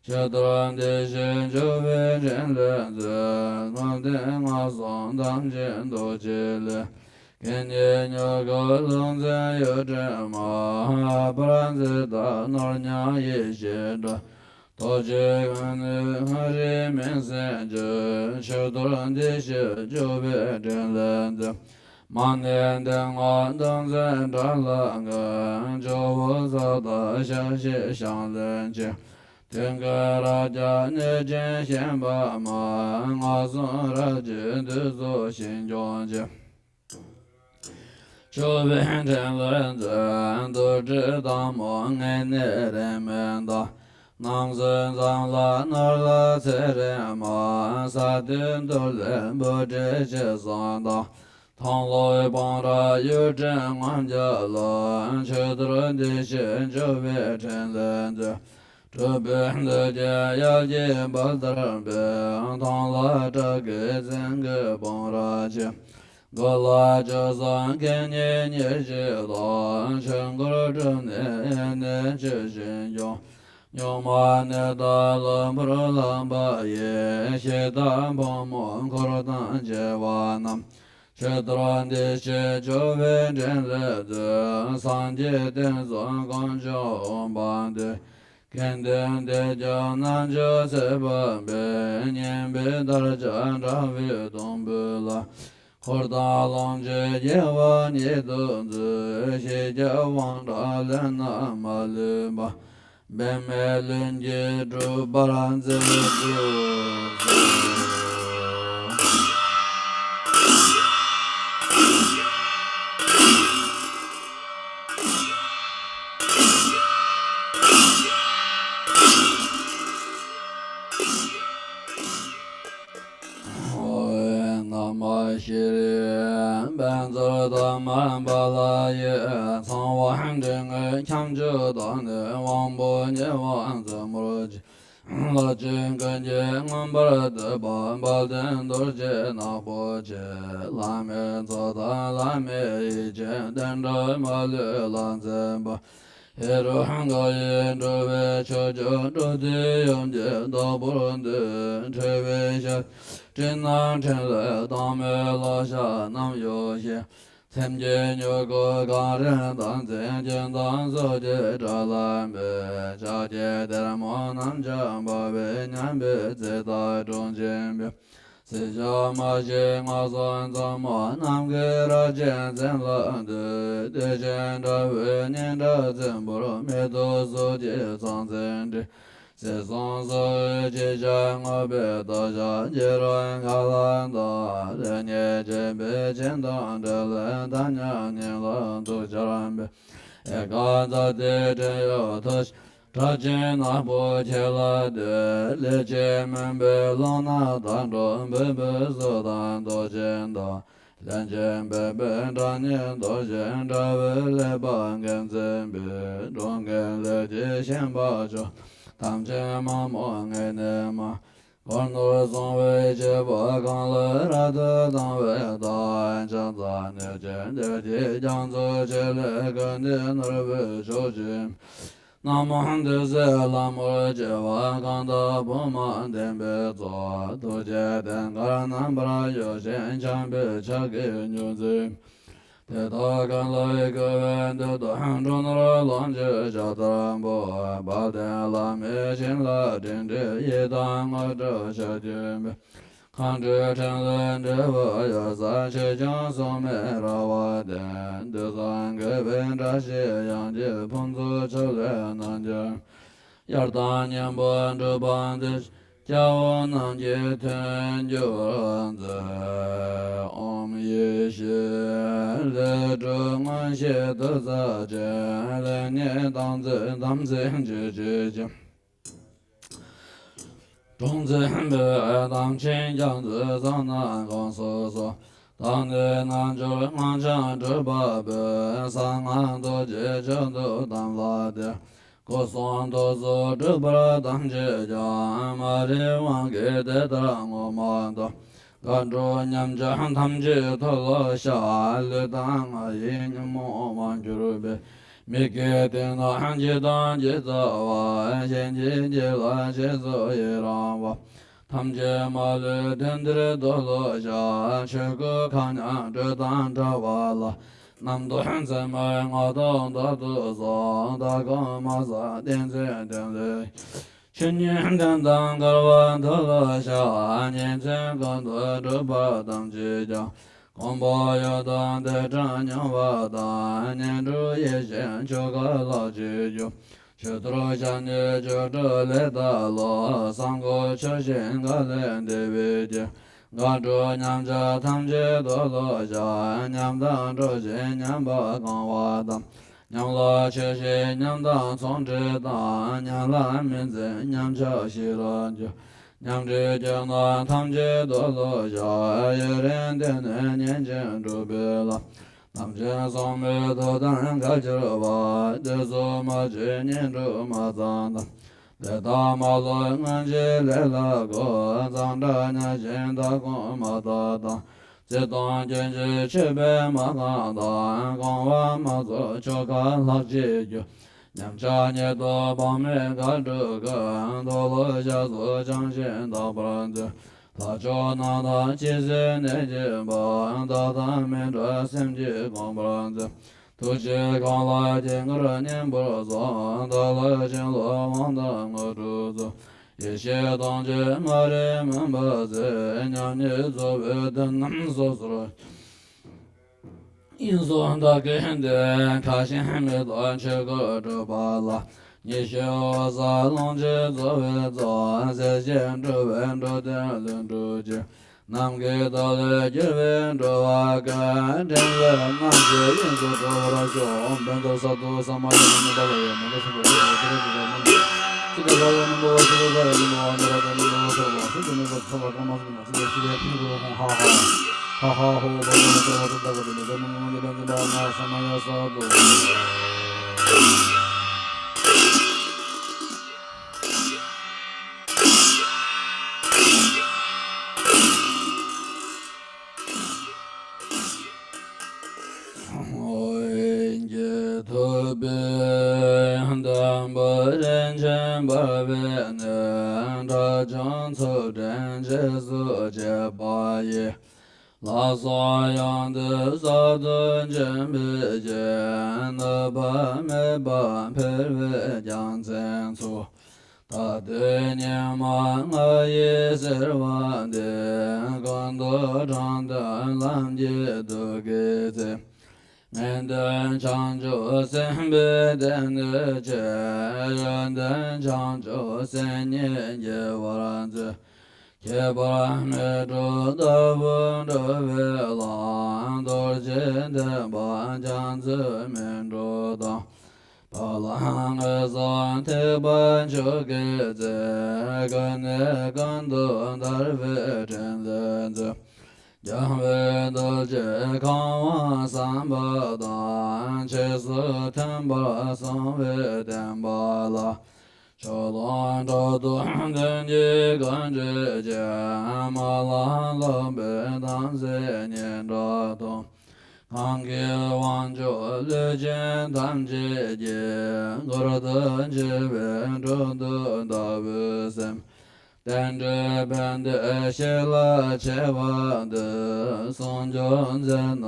ཆོས་རྟེན་བདེ་གཤེགས་སྤྱོད་པའི་ཕྲིན་ལས་མཛད། དངོས་བསྟན་སྔགས་གསུམ་ཐམས་ཅད་རྡོ་རྗེ་ལས། དགེ་བསྙེན་མྱུ་གུ་ལུག་འཛིན་ཡུལ་ཕྲན་མ། ཨ་པ་ར་ཛི་ཏ་ནོར་ཉམས་ཡེ་ཤེས་དྲ། ཐོག་ཆོས་དབང་ནི་ཧ་རི་མིང་སྲིང་བརྗོད། ཆོས་རྟེན་བདེ་གཤེགས་སྤྱོད་པའི་ཕྲིན་ལས་མཛད། མ་ཎི་གདན་ལྔ་བདག་འཛིན་དགྲ་ལྷ་འགུགས། ཇོ་བོ་ས་དང་ཤ་ཤེད་ཞང་བློན་ཆེན། མཐུན་རྐྱེན་རབ་རྒྱས་གནོད་སྦྱིན་ཤན་པ་མ། སྔགས་གསུམ་རབ་རྒྱས་བདུད་སོགས་ཞིང་སྐྱོང་བྱེད། སྤྱོད་པའི་ཕྲིན་ལས་མཛད། རྡོར་དྲིལ་དང་མོ་ངད་ནི་རིང་མིན་དང་། ནམ་སྲོས་འཛམ་ལྷ་ནོར་ལྷ་ཚེ་རིང་མ། ས་བདུན་རྡོར་གླིང་བུ་ཁྲིད་ཆེ་གསུམ་དང་། མཐོང་ལོ་སྤང་ར་ཡུལ་ཕྲན་ལྔ་བརྒྱ་ལ། ཆོས་རྟེན་བདེ་གཤེགས་སྤྱོད་པའི་ཕྲིན་ལས་མཛད། སྤྲུལ་པའི་མདོས་ཀྱི་ཡ་གྱལ་འབར་ལྟར་འབེབས། མཐོང་ལ་ཁྲག་གི་རྫིང་གི་སྤང་ར་ཆེ། མགུལ་ལ་ལྕགས་ཟངས་སྐེ་གཉིས་ཉེར་གཅིག་དང་། ཆོས་འཁོར་སྒྲུབ་ནས་ཡེ་ནས་ཆོས་བཞིན་སྐྱོང་། སྨྱུག་མ་ནི་དང་གློ་འབུར་ལམ་པ་ཡིས། ཤེལ་དཀར་ཕོ་མོ་འཁོར་དང་བཅས་པ་རྣམས། ཆོས་རྟེན་བདེ་གཤེགས་སྤྱོད་པའི་ཕྲིན་ལས་མཛད། སངས་རྒྱས་བསྟན་སྲུང་དཀོན་མཆོག་འོད་དཔག་མེད། དགེ་འདུན་སྡེ་བརྒྱད་རྣལ་འབྱོར་ཚེ་དཔག་མེད། སྙན་པའི་དར་ཆ་འདྲ་བའི་དུམ་བུ་ལ། འཁོར་དང་ལོངས་སྤྱོད་རྒྱལ་བ་ཉིད་དུ་མཛོད། ཤེས་རྒྱ་དབང་དྲག་ལས་རྣམས་མ་ལུས་པ། འབད་མེད་ལྷུན་གྱིས་གྲུབ་པར་མཛད་དུ་གསོལ། ཨོ་ན་མ་ཤྲཱི། བཛྲ་དྷརྨ་པཱ་ལ་ཡི། ཚངས་དབང་སྤྲིན་བསྔོས་ཁྱབ་འཇུག་དང་ནི། དབང་པོ་ཉེ་བར་འཛིན་པར་བྱེད། ལྷ་ཆོས་ཀུན་གྱིས་མངོན་པར་བསྟོད་པ། དཔལ་ལྡན་རྡོ་རྗེ་ནག་པོ་ཆེ། བླ་མའི་ཚོགས་དང་བླ་མའི་ཡིད་ཅན། བསྟན་དགྲ་མ་ལུས་ལ་འཛིན་པ། ཧེ་རུ་ཀ་ཡི་འགྲོ་བའི་ཕྱོགས་བཅུ། འགྲོ་དོན་ཡོངས་ཀྱི་བདག་པོར་འདུད། ཁྲོས་པའི་ཞལ་སྤྲིན་ནག་ཕྲིན་ལས་དྭངས་མའི་ལོ་ཞགས་རྣམས་གཡོ་ཞིང་། སེམས་ཀྱི་མྱུ་གུ་གངས་རི་དྭངས་འཛིན་སྐྱོན་དང་ཚོགས་ཀྱི་དགྲ་ལ་འབེབས། ཕྱག་རྒྱའི་གཏེར་མོ་གནམ་ལྕགས་འབར་བའི་མཉམ་པའི་ཚེ་དང་གྲོང་ཆེན་པའི། སྲིད་ཞག་མ་ཞིག་སྔགས་གསུམ་མཚན་མ་རྣམས་ཀྱིས་རབ་བརྗིད་འཛིན་ལ་འདུད། བདེ་ཆེན་དགྲ་བོའི་སྙན་གྲགས་བཙན་པོར་མེ་ཏོག་སོགས་ཀྱི་ཚང་ཚིང་འདྲེས། ཚེ་བཟང་གསོལ་བའི་ཅི་བྱ་བསྔོ་བའི་དོ་ཤལ་གྱི་རོལ་ག་ལ་བཏགས། ལེགས་ཉེས་དཔྱད་པའི་སྤྱན་དང་འབྲེལ་ལས་ཐ་སྙད་ཉིད་ལ་ཐུགས་འཆར་འབད། ཨེ་ཀ་ཛཱ་ཏིའི་སྤྲིན་གཡོ་ཐོད་ཕྲ་ཆེན་ནག་པོ་ཁྱེར་ལ་ལྟོས། ལེགས་བྱས་མུན་པའི་ཀློང་ན་ལྟ་འགྲོ་འབུར་འབུར་གཟུགས་དང་མདོག་ཅན་དང་། ལན་ཅན་འབེབས་པའི་སྒྲ་སྙན་མདོག་ཅན་འདྲ་བའི་ཀླད་པ་འགེངས་མཛད་པའི། འགྲོ་མགོན་ལས་ཀྱི་ཤན་པ་མཆོག་ཐམས་ཅད་མ་རྨོངས་ངེས་གནས་མ། འཁོར་ནོར་བསྲུང་བའི་བྱེད་པོ་གང་ལ་རབ་ཏུ་དང་བའི་བདག་ཕྱག་འཚལ་ནས་ཀྱང་འདིར་གྱི་རྒྱ་མཚོ་ཆེ་ལས་ཀུན་འདུས་ནོར་བུའི་མཆོག་སྦྱིན། རྣམ་མང་འདུས་སའི་ལྷ་མོར་བཅས་པ་གང་དག་དཔུང་མང་ལྡན་པའི་ཚོགས། ཐུགས་རྗེའི་ལྡན་དཀར་རྣམ་པར་གཡོ་ཞིང་འཁྱམས་པའི་ཕྱག་གི་སྨྱུག་རྩེ། དེ་དག་ཀུན་ལ་གུས་པས་འདུད་དོ། འགྲོ་ནོར་ལོངས་སྤྱོད་ཕྱག་དར་པོ། དཔལ་ལྡན་བླ་མའི་བྱིན་རླབས་སྤྲིན་འདྲའི་ཡི་དམ་དངོས་གྲུབ་ཕྱག་མཐུན་པའི། མཁའ་འགྲོའི་ཕྲིན་ལས་འབྲས་བུ་ཡོད་སར་ཆོས་སྐྱོང་སྲུང་མའི་ར་བ་ལྡན། དུས་བཟང་གུས་པས་བཀྲ་ཤིས་གཡང་སྐྱིད་ཕུན་ཚོགས་ཕྱོགས་ལས་རྣམ་རྒྱལ། གཡར་དང་སྙིང་པོ་འགྲུབ་པར་མཛོད། སྐྱེ་བོ་རྣམས་ཀྱི་དོན་འགྱུར་མཛོད། ཨོཾ་ཡེ་ཤེས་ལས་སྒྲུབ་མངོན་ཤེས་བདུད་རྩི་ཅན། ལེགས་ཉེས་དམ་རྫས་དམ་ཚིག་འཇིགས་བྱེད་ཅིང་། དྲུང་འཛིན་པའི་དམ་ཅན་རྒྱ་མཚོའི་གསང་རྣམས་གང་སོ་སོ། དང་ནི་རྣལ་འབྱོར་སྔགས་འཆང་སྤྲུལ་པ་པོས། གསང་སྔགས་རྡོ་རྗེ་མཆོག་ཏུ་དམ་ལ་བཏགས། སྐུ་གསུང་ཐུགས་སུ་གྲུབ་པར་དམ་བཅས་ཀྱང་། མ་རིག་དབང་གིས་དེ་ལྟར་ངོ་མ་མཐོང་། དགག་སྒྲུབ་ཉམས་ཆག་ཐམས་ཅད་མཐོལ་ལོ་བཤགས། ལུས་དང་ངག་ཡིད་ཉོན་མོངས་མ་གྱུར་པའི། མི་སྐྱེ་དེ་ན་འཇིག་དང་འཇིག་རྩ་བ། གཞན་གྱིས་བགྱིས་ལ་རྗེས་སུ་ཡི་རང་བ། ཐམས་ཅད་མ་ལུས་དོན་འདིར་མཐོལ་ལོ་བཤགས། ཆོས་སྐུ་མཁའ་མཉམ་སྤྲོས་དང་བྲལ་བ་ལ། རྣམ་རྟོག་མཚན་མའི་ངོ་ཐོག་མདོར་བསྡུས་སོ། ལྟ་སྒོམ་མ་ཟད་བསྟན་འཛིན་དོན་ལས། ཆོས་ཉིད་དོན་དང་འགལ་བ་མཐོལ་ལོ་བཤགས། ཉིན་མཚན་ཀུན་ཏུ་སྒྲུབ་པ་དམ་བཅས་ཀྱང་། གོམ་པ་ཡུན་དུ་བདེ་དྲག་མྱོང་བ་དང་། ཉན་སྒྲུབ་ཡེ་ཤེས་ཆོ་ག་ལྷག་བཅས་རྒྱུ། ཆོས་ཐོར་ཞབས་གཉིས་ཆོས་སྒྲུབ་ལས་དག་ལོ། གསང་སྒོ་ཆོས་བཞིན་ག་ལས་འདས་པའི་རྒྱུ། དགག་སྒྲུབ་ཉམས་ཆག་ཐམས་ཅད་མཐོལ་ལོ་བཤགས། ཉམས་དང་འགྲོགས་ཤིང་ཉམས་པ་སྐོང་བ་དང་། ཉམས་ལ་ཆོས་བཞིན་ཉམས་དང་ཚོགས་འདྲེས་དང་། ཉམས་ལ་མི་འཛིན་ཉམས་ཆག་ཞི་ལ་འགྱུར། ཉམས་འདྲེས་སྐྱེས་ན་ཐམས་ཅད་མཐོལ་ལོ་བཤགས། ཡུན་རིང་བསྟེན་ནས་ཉིན་གཅིག་འགྲུབ་པའི་ལམ། དམ་ཅན་སྲུང་མའི་ཐུགས་དམ་ག་གྱུར་པ། དུས་གསུམ་མ་བཅོས་སྙིང་སྒྲུབ་མ་ཚང་དང་། ལས་དང་མ་ལུས་སྔོན་གྱི་ལས་ལ་གོ། གཙང་སྦྲ་ཉམས་ཤིང་ལྟ་སྒོམ་མ་དག་དང་། བརྩེ་དང་སྐྱོན་གྱིས་ཆོད་པའི་མ་རྐང་དང་། གང་བ་མ་རྫོགས་ཆོ་ག་ལྷག་བཅས་རྒྱུ། ཉམས་ཆག་ཉེ་དུ་བག་མེད་དགག་སྒྲུབ་ཀུན། མཐོལ་ལོ་བཤགས་སོ་བྱང་ཞིང་དག་པར་མཛོད། ལྷ་མཆོག་རྣམས་དང་ཇི་སྲིད་གནས་བཞིན་པ། བདག་དང་མི་འབྲལ་སེམས་ཀྱིས་བསྒོམ་པར་མཛོད། ཐུགས་རྗེས་གང་ལ་དཀྱིལ་འཁོར་བསྙེན་པར་གསོལ། བདག་ལ་བྱིན་རླབས་དབང་དང་དངོས་གྲུབ་སྩོལ། ཡེ་ཤེས་དང་ཆོས་མ་རིག་མུན་པ་སེལ། མཉམ་ཉིད་རྫོགས་པའི་དོན་རྣམས་སོ་སོར། ཡིན་སོགས་བདག་གིས་འདི་ཁ་ཞེ་མེད་དུ་ཆོས་སྐུ་སྒྲུབ་པ་ལ། ཉི་ཤུ་འོད་གསལ་ལོངས་སྤྱོད་རྫོགས་པའི་ཚོགས། སྲས་བཅས་འགྲོ་བའི་འགྲོ་དོན་ལྷུན་གྲུབ་ཀྱི། ནམ་མཁའི་རྡོ་ལས་གྱུར་པའི་འགྲོ་བ་ཀུན། དྲིན་ལན་རྣམ་དག་དབྱིངས་སུ་གྲོལ་བར་ཤོག། ཕན་ཚུན་བསླུ་བ་ཟ་མ་ཡིན་ནོ་མི་འདའ་བ་ཡིན་ནོ་མི་འདའ་སོང་བ་ཡིན་ནོ་ཅི་རིགས་ཀྱི་རྣམ་ཅི་ལྟར་བྱ་བའི་རྣམ་པ་བ་ཅི་རིགས་ཀྱི་རྣམ་པ་བ་འདི་ར་དང་རྣམ་པ་བ་ཚོར་བ་སུ་དེ་ནི་བ་ཚོར་བ་གང་མ་སོང་ན་སུ་དེ་ཤི་བའི་ཕན་ཚུན་ཧོ་ཧ་ཧ་ཧ་ཧ་ཧོ་བ་ཡིན་ནོ་ཅི་ར་བ་ཚོར་བ་དེ་ནི་དེ་ནི་མི་འདའ་འདི་འདའ་ང་ས་མ་ཡ་ས་དུ། ཐུབ་པའི་དང་པོ་རིན་ཆེན་འབར་བའི་གནས། དགྲ་བཅོམ་ཚུལ་ཁྲིམས་རྗེས་སུ་བྱེད་པ་ཡི། ལ་སོགས་ཡོན་ཏན་གསར་དུ་འབྱིན་པའི་རྐྱེན། ནུབ་པ་མེད་པར་འཕེལ་བའི་རྒྱལ་མཚན་མཚོ། ད་ལྟའི་ཉི་མ་ང་ཡིས་ཟེར་བ་འདི། ཀུན་ཏུ་དྲང་དོན་ལམ་གྱི་དུག་གི་ཚེ། ངེས་དོན་བྱང་ཆུབ་སེམས་དཔའི་སྡེ་སྣོད་ཆེ། ཡོན་ཏན་བྱང་ཆུབ་སེམས་ཉིད་རྒྱས་པར་མཛོད། ཁྱད་པར་མི་འཁྲུགས་ལྟ་བུར་འགྲོ་བའི་ལམ། རྡོ་རྗེ་ཐེག་པ་རྒྱ་མཚོའི་སྨིན་གྲོལ་དང་། བ་ལང་འོད་ཟེར་ཐེག་པ་མཆོག་གི་རྩེ། ཀུན་ནས་ཀུན་ཏུ་དར་བའི་ཕྲིན་ལས་མཛོད། རྒྱལ་བའི་རྡོ་རྗེ་ཁམས་དབང་བསམ་པ་དང་། རྗེས་སུ་མཐུན་པར་གསུངས་པའི་བསྟན་པ་ལ། ཕྱོགས་དང་གྲོགས་དང་མཐུན་རྐྱེན་ཀུན་བསྒྲུབ་ཅིང་། སྨོན་ལམ་ལོག་པའི་དམ་ཚིག་སྙིང་ཁྲག་དང་། གང་གིས་དབང་ཕྱུག་ལུས་ཅན་ཐམས་ཅད་ཀྱི། མགུར་དུ་བརྗོད་པའི་འཕྲོ་འདུ་ལྟ་བུའི་སེམས། བསྟན་འགྲོའི་ཕན་བདེ་གཤིས་ལ་ཆེ་བ་འདི། གསུང་སྐྱོང་མཛད་ན་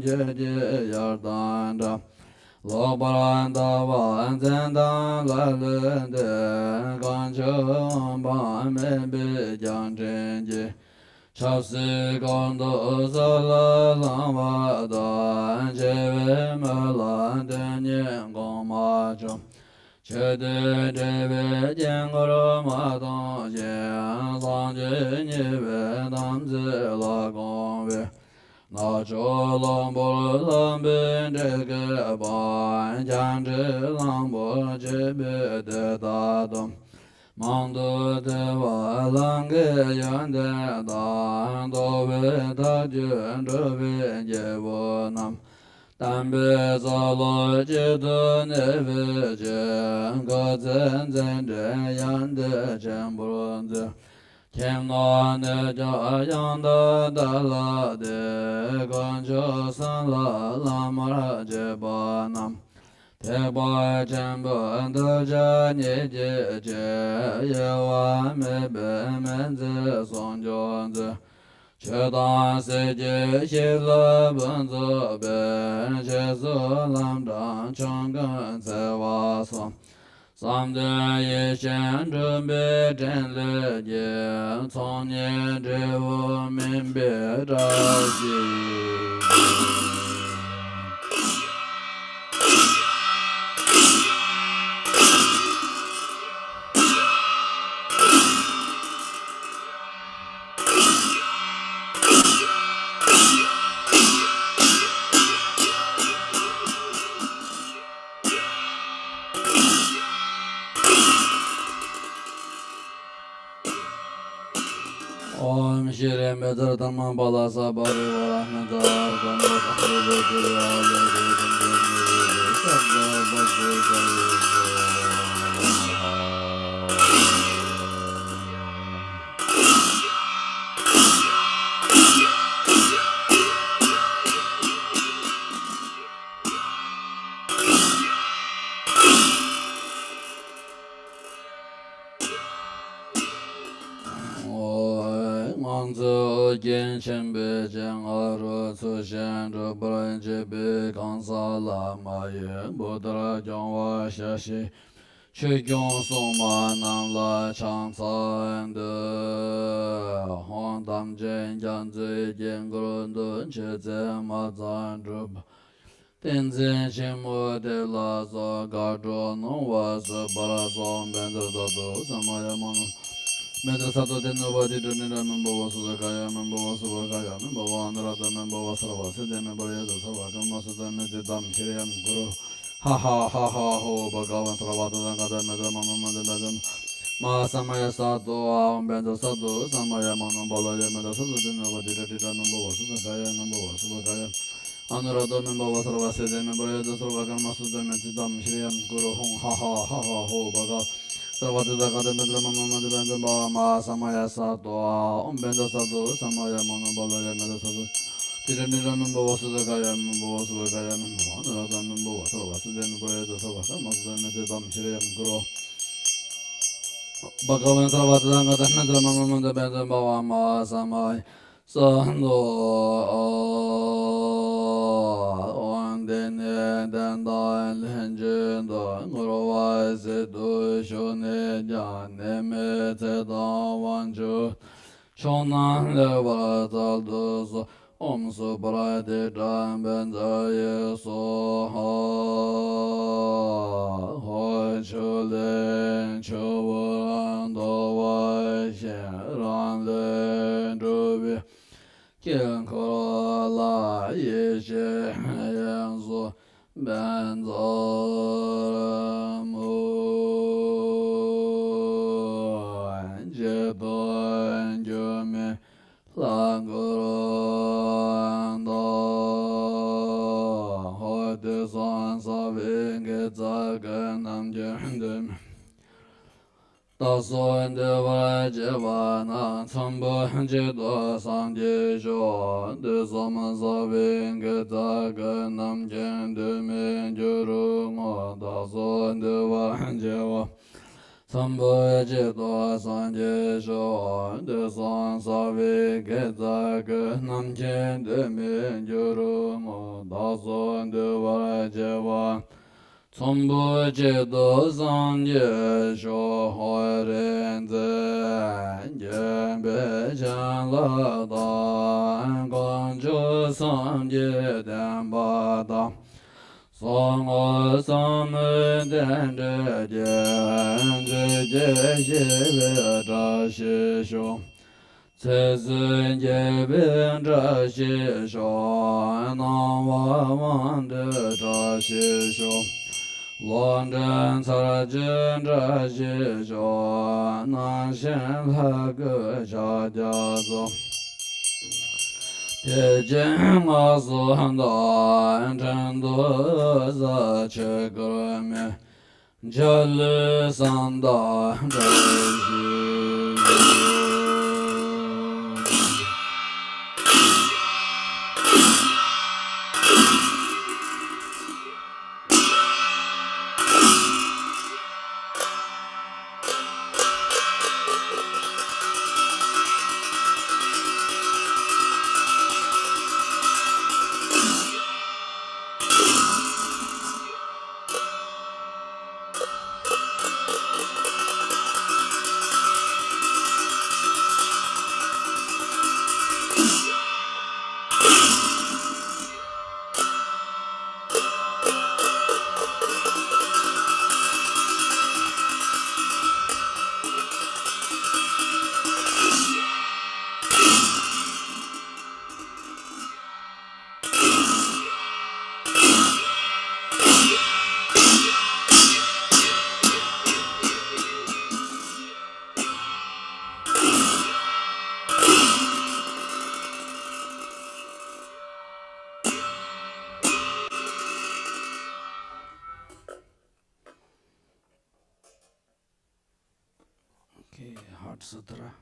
ཁྱོད་ཀྱི་ཡར་དང་འདྲ། ལོག་པར་ལྟ་བ་འཛིན་དང་ལ་ལུས་ཏེ། གང་བྱུང་འོང་འབངས་དམན་པའི་རྒྱང་འདྲེན་གྱིས། ཆབ་སྲིད་གོང་དུ་སོགས་ལ་བསླང་བ་དང་། ཆེ་བའི་སྨོན་ལམ་དོན་གཉིས་གོང་མ་ཆོད། ཆོས་དང་འབྲེལ་བའི་དཀྱིལ་འཁོར་མ་གཏོང་ཞིང་། སངས་རྒྱས་མཉེས་པའི་དམ་ཚིག་ལ་དགོངས་པའི། ནག་ཕྱོགས་གླང་པོར་བསླངས་པའི་འདྲེ་བགེགས་དང་། བྱང་ཁྲི་གླང་པོ་ཆེ་བོས་དེ་དག་བསྡམས། མང་དུ་ཐོས་པ་གླང་གི་ཡོན་ཏན་དང་། རྟོགས་པའི་ཐག་ཆོད་འགྲོ་བའི་རྒྱལ་པོ་རྣམས། དམ་པའི་ས་ལ་གཅིག་ཏུ་གནས་པའི་ཕྱིར། སྐུ་ཚེ་མཛད་འཕྲིན་ཡང་དག་ཆེན་པོར་མཛོད། ཁྱིམ་ནང་གནས་ཀྱང་ཡང་དག་དག་ལ་དད། དཀོན་མཆོག་གསུམ་ལ་བླ་མར་བཅས་པ་རྣམས། ཐེག་པ་ཆེན་པོའི་ཐོབ་བྱ་ཉིད་ཀྱི་ཕྱིར། གཡོ་བ་མེད་པའི་སྨོན་ཚིག་གསུང་སྐྱོང་མཛོད། ཆོས་དང་སྲིད་ཀྱི་གཤིས་ལ་ཕུན་ཚོགས་པའི། ཆོས་སྲུང་ལམ་དྲང་ཆོམ་རྐུན་འཚེ་བ་སོགས། བསམ་དོན་ཡིད་བཞིན་འགྲུབ་པའི་ཕྲིན་ལས་ཀྱིས། ཚོགས་གཉིས་འབྲས་བུ་སྨིན་པའི་བཀྲ་ཤིས་ཤོག། ཨོཾ་ཤྲཱི་མེ་ཏྲི་དྷརྨ་པཱ་ལ་སརྦ་པ་རི་ཝཱ་ར་ནཱ་ཐ་ཀོ་ཎ་ཀོ་ཏ་ཧ་ལ་ཀུ་ལ་ལ་ཀུ་ཏ་ཀ་ནི་ཡ་ཏ་སརྦ་བ་ཀྲི་ཀ་ཡེ་སྭཱ་ཧཱ། ང་ཚོས་རྒྱན་ཆེན་པོའི་སྤྱན་སྔ་རུ་ཚུལ་བཞིན་སྒྲུབ་པར་བྱེད་པའི་གང་ཟག་བླ་མ་ཡི་བུ་ལྟར་སྐྱོང་བར་བྱ་ཞིང་། ཆོས་སྐྱོང་སྲུང་མ་རྣམས་ལ་ཕྱག་འཚལ་འདུད། ཧཱུྃ་དམ་ཅན་རྒྱ་མཚོའི་དཀྱིལ་འཁོར་དུ། མཆོད་རྫས་མ་ཚང་སྒྲུབ་པ། ཏིང་འཛིན་ཆེན་མོ་དེ་ལ་སོགས། དགའ་སྤྲོ་སྣང་བ་སོས་པར་གསུངས། བཛྲ་སཏྭ་ས་མ་ཡ་མ་ནོ། བཛྲ་སཏྭ་ཏེ་ནོ་པ་ཏི་ཏྲ་ནི་ར་མི་འབོ་བ་སུ་ཏ་ཀ་ཡ་མི་འབོ་བ་སུ་བ་ཀ་ཡ་མི་འབོ་བ་ཨ་ནུ་ར་ཏ་མི་འབོ་བ་སརྦ་སིདྡྷི་མི་འབོ་ཡ་ཏ་སརྦ་ཀརྨ་སུ་ཏ་མི་ཏི་དམ་ཤྲི་ཡམ་གུ་རུ། ཧ་ཧ་ཧ་ཧ་ཧོ་བྷ་ག་ཝན་སརྦ་ཏི་ཏ་ག་ཏ་མི་ཏྲ་མ་མ་མ་ཏི་བཛྲ་མ་ཧཱ་ས་མ་ཡ་སཏྭ་ཨཱཿ་བཛྲ་སཏྭ་ས་མ་ཡ་མ་ནོ་བ་ལ་ཡ་མི་ཏ་སཏྭ་ཏེ་ནོ་པ་ཏི་ཏྲ་ཏི་ཏྲ་མི་འབོ་བ་སུ་ཏ་ཀ་ཡ་མི་འབོ་བ་སུ་བ་ཀ་ཡ། ཨ་ནུ་ར་ཏ་མི་འབོ་བ་སརྦ་སིདྡྷི་མི་འབོ་ཡ་ཏ་སརྦ་ཀརྨ་སུ་ཏ་མི་ཏི་དམ་ཤྲི་ཡམ་གུ་རུ། ཧཱུྃ་ཧ་ཧ་ཧ་ཧ་ཧོ་བྷ་ག་ཝན་སརྦ་ཏི་ཏ་ག་ཏ་མི་ཏྲ་མ་མ་མ་ཏི་བཛྲ་མ་ཧཱ་ས་མ་ཡ་སཏྭ་ཨཱཿ་བཛྲ་སཏྭ་ས་མ་ཡ་མ་ནོ་བ་ལ་ཡ་མི་ཏ་སཏྭ་ཏེ་ཏྲ་ནི་ཏྲ་མི་འབོ་བ་སུ་ཏ་ཀ་ཡ་མི་འབོ་བ་སུ་བ་ཀ་ཡ་མི་འབོ་བ། ཨ་ནུ་ར་ཏ་མི་འབོ་བ་སརྦ་སིདྡྷི་མི་འབོ་ཡ་ཏ་སརྦ་ཀརྨ་སུ་ཏ་མི་ཏི་དམ་ཤྲི་ཡམ་གུ་རུ། བྷ་ག་ཝན་སརྦ་ཏི་ཏ་ག་ཏ་མི་ཏྲ་མ་མ་མ་ཏི་བཛྲ་མ་ཧཱ་ས་མ་ཡ་སཏྭ་ཨཱཿ་དེ་ནས་གདན་དང་ལྷན་ཅིག་ཏུ་འཁོར་བ་སྲིད་དུ་ཞུགས་ནས་ཀྱང་ནད་མེད་ཚེ་དང་དབང་ཕྱུག་མཆོག་རྣམས་ལེགས་པར་འཚལ་དུ་གསོལ། ཨོཾ་སུ་པྲ་ཏི་དྲ་བཛྲ་ཡེ་སྭཱ་ཧཱ། ཆུ་ལས་ཆུ་བུར་འདུ་བ་བཞིན། རང་ལས་གྲུབ་པའི་དཀྱིལ་འཁོར་ལ། ཡེ་ཤེས་དབྱིངས་སུ་བཛྲ་མུ། གཅིག་ཏུ་འགྱུར་མེད་ལྷ་སྐུར་ལྡང་། ཧོ། དུས་གསུམ་གསལ་བའི་དགེ་རྩ་ཀུན། ནམ་མཁའི་མཐའ་མེད། བདག་སོགས་འདུལ་བར་བྱེད་པ་ན། ཚོམ་བུ་གཅིག་ཏུ་སངས་རྒྱས་ཤོག། དུས་གསུམ་གསལ་བའི་དགེ་རྩ་ཀུན། ནམ་མཁའི་མཐའ་མེད་འགྱུར་རོ་ངོ་། བདག་སོགས་འདུལ་བར་བྱེད་པ། ཚོམ་བུ་གཅིག་ཏུ་སངས་རྒྱས་ཤོག། དུས་གསུམ་གསལ་བའི་དགེ་རྩ་ཀུན། ནམ་མཁའི་མཐའ་མེད་འགྱུར་རོ་ངོ་། བདག་སོགས་འདུལ་བར་བྱེད་པ། ཚོམ་བུ་གཅིག་ཏུ་སངས་རྒྱས་ཤོག། ཧོ། རིག་འཛིན་འཇིགས་པའི་བྱིན་རླབས་དང་། དཀོན་མཆོག་གསུམ་གྱི་བསྟན་པ་དང་། གསང་སྔགས་ཟབ་མོའི་རྟེན་འབྲེལ་གྱི། མཛོད་ཀྱི་བཞད་པའི་བཀྲ་ཤིས་ཤོག། ཚེ་བསོད་བསྐལ་པའི་བཀྲ་ཤིས་ཤོག། སྣང་བ་དབང་འདུས་བཀྲ་ཤིས་ཤོག། ལོངས་སྤྱོད་ཚར་གཅོད་བཀྲ་ཤིས་ཤོག། སྣང་ཞིང་ལྷ་སྐུ་ཕྱག་རྒྱ་རྫོགས། དད་ཅིང་སྔགས་སུ་བཟླ། ཕྲིན་དུ་གཟབ་ཆོས་སྐུར་སྨྲས། འཇའ་ལུས་བསམ་དག་བཀྲ་ཤིས་ཤོག། Okay, Heart Sutra.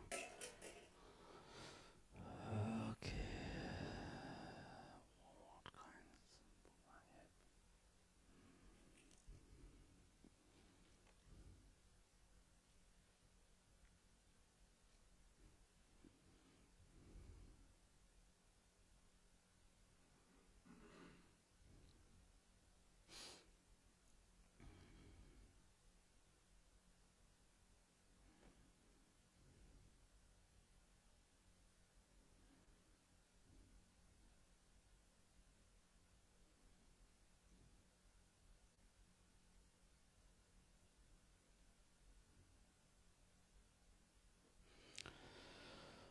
Okay. What kind of symbol I have?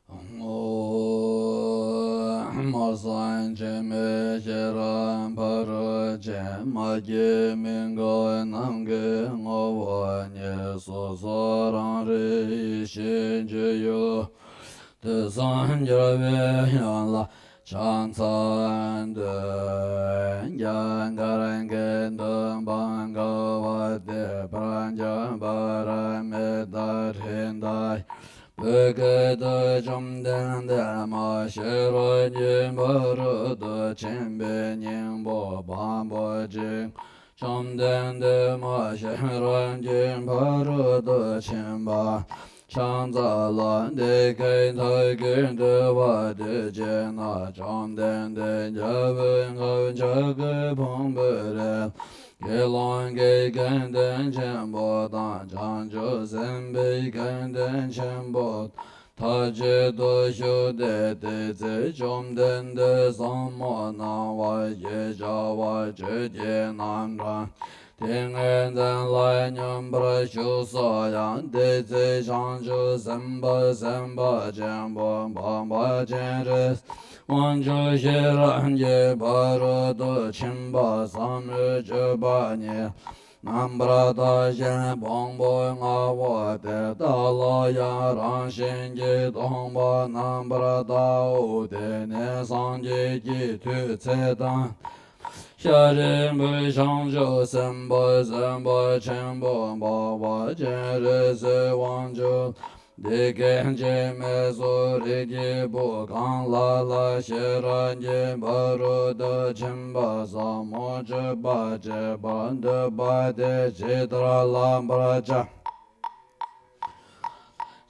སྔོན་མ་སེམས་ཅན་མི་ཤེས་རབ་ཕ་རོལ་ཕྱིན། མ་སྐྱེས་མི་འགག་ནམ་མཁའི་ངོ་བོ་ཉིད། སོ་སོ་རང་རིག་ཡེ་ཤེས་སྤྱོད་ཡུལ། དུས་གསུམ་འགྱུར་བའི་ཡུལ་ལ་ཕྱག་འཚལ་འདུད། རྒྱ་གར་གྱི་འདུན་པ་དགའ་བ་དེ། ཕར་འགྱུར་པ་ར་མི་ཏ་ཧྲི་ཏ་ཡ། བོད་སྐད་དུ། བཅོམ་ལྡན་འདས་མ་ཤེས་རབ་ཀྱི་ཕ་རོལ་ཏུ་ཕྱིན་པའི་སྙིང་པོ་བམ་པོ་གཅིག། བཅོམ་ལྡན་འདས་མ་ཤེས་རབ་ཀྱི་ཕ་རོལ་ཏུ་ཕྱིན་པ་ཕྱག་འཚལ་ལོ། འདི་སྐད་ཐུགས་ཀྱིས་བཏུད་པ་དེ་བྱས་ན། བཅོམ་ལྡན་འདས་རྒྱལ་པོའི་ཁབ་ཆགས་ཀྱི་ཕུང་པོའི་རིགས། དགེ་སློང་གི་དགེ་འདུན་ཆེན་པོ་དང་། བྱང་ཆུབ་སེམས་དཔའི་དགེ་འདུན་ཆེན་པོ། མཐའ་གཅིག་ཏུ་བཞུགས་ཏེ། དེ་ཚེ་བཅོམ་ལྡན་འདས་ཟབ་མོ་སྣང་བ་ཞེས་བྱ་བ་ཆོས་ཀྱི་རྣམ་གྲངས་ཏིང་ངེ་འཛིན་ལ་སྙོམས་པར་ཞུགས་སོ་ཡང་། དེ་ཚེ་བྱང་ཆུབ་སེམས་དཔའ་སེམས་དཔའ་ཆེན་པོ་འཕགས་པ་སྤྱན་རས་དབང་ཕྱུག་ཤེས་རབ་ཀྱི་ཕ་རོལ་ཏུ་ཕྱིན་པ་ཟབ་མོའི་སྤྱོད་པ་ཉིད་རྣམ་པར་བལྟ་ཞིང་ཕུང་པོ་ལྔ་པོ་དེ་དག་ལ་ཡང་རང་བཞིན་གྱིས་སྟོང་པར་རྣམ་པར་བལྟའོ། དེ་ནས་སངས་རྒྱས་ཀྱི་མཐུས་ཚེ་དང་ཤཱ་རིའི་བུས་བྱང་ཆུབ་སེམས་དཔའ་སེམས་དཔའ་ཆེན་པོ་འཕགས་པ་སྤྱན་རས་གཟིགས་དབང་ཕྱུག་འདི་སྐད་ཅེས་སྨྲས་སོ། རིགས་ཀྱི་བུ་གང་ལ་ལ་ཤེས་རབ་ཀྱི་ཕ་རོལ་ཏུ་ཕྱིན་པ་ཟབ་མོ་སྤྱོད་པ་སྤྱད་པར་འདོད་པ་དེས་ཇི་ལྟར་བསླབ་པར་བྱ།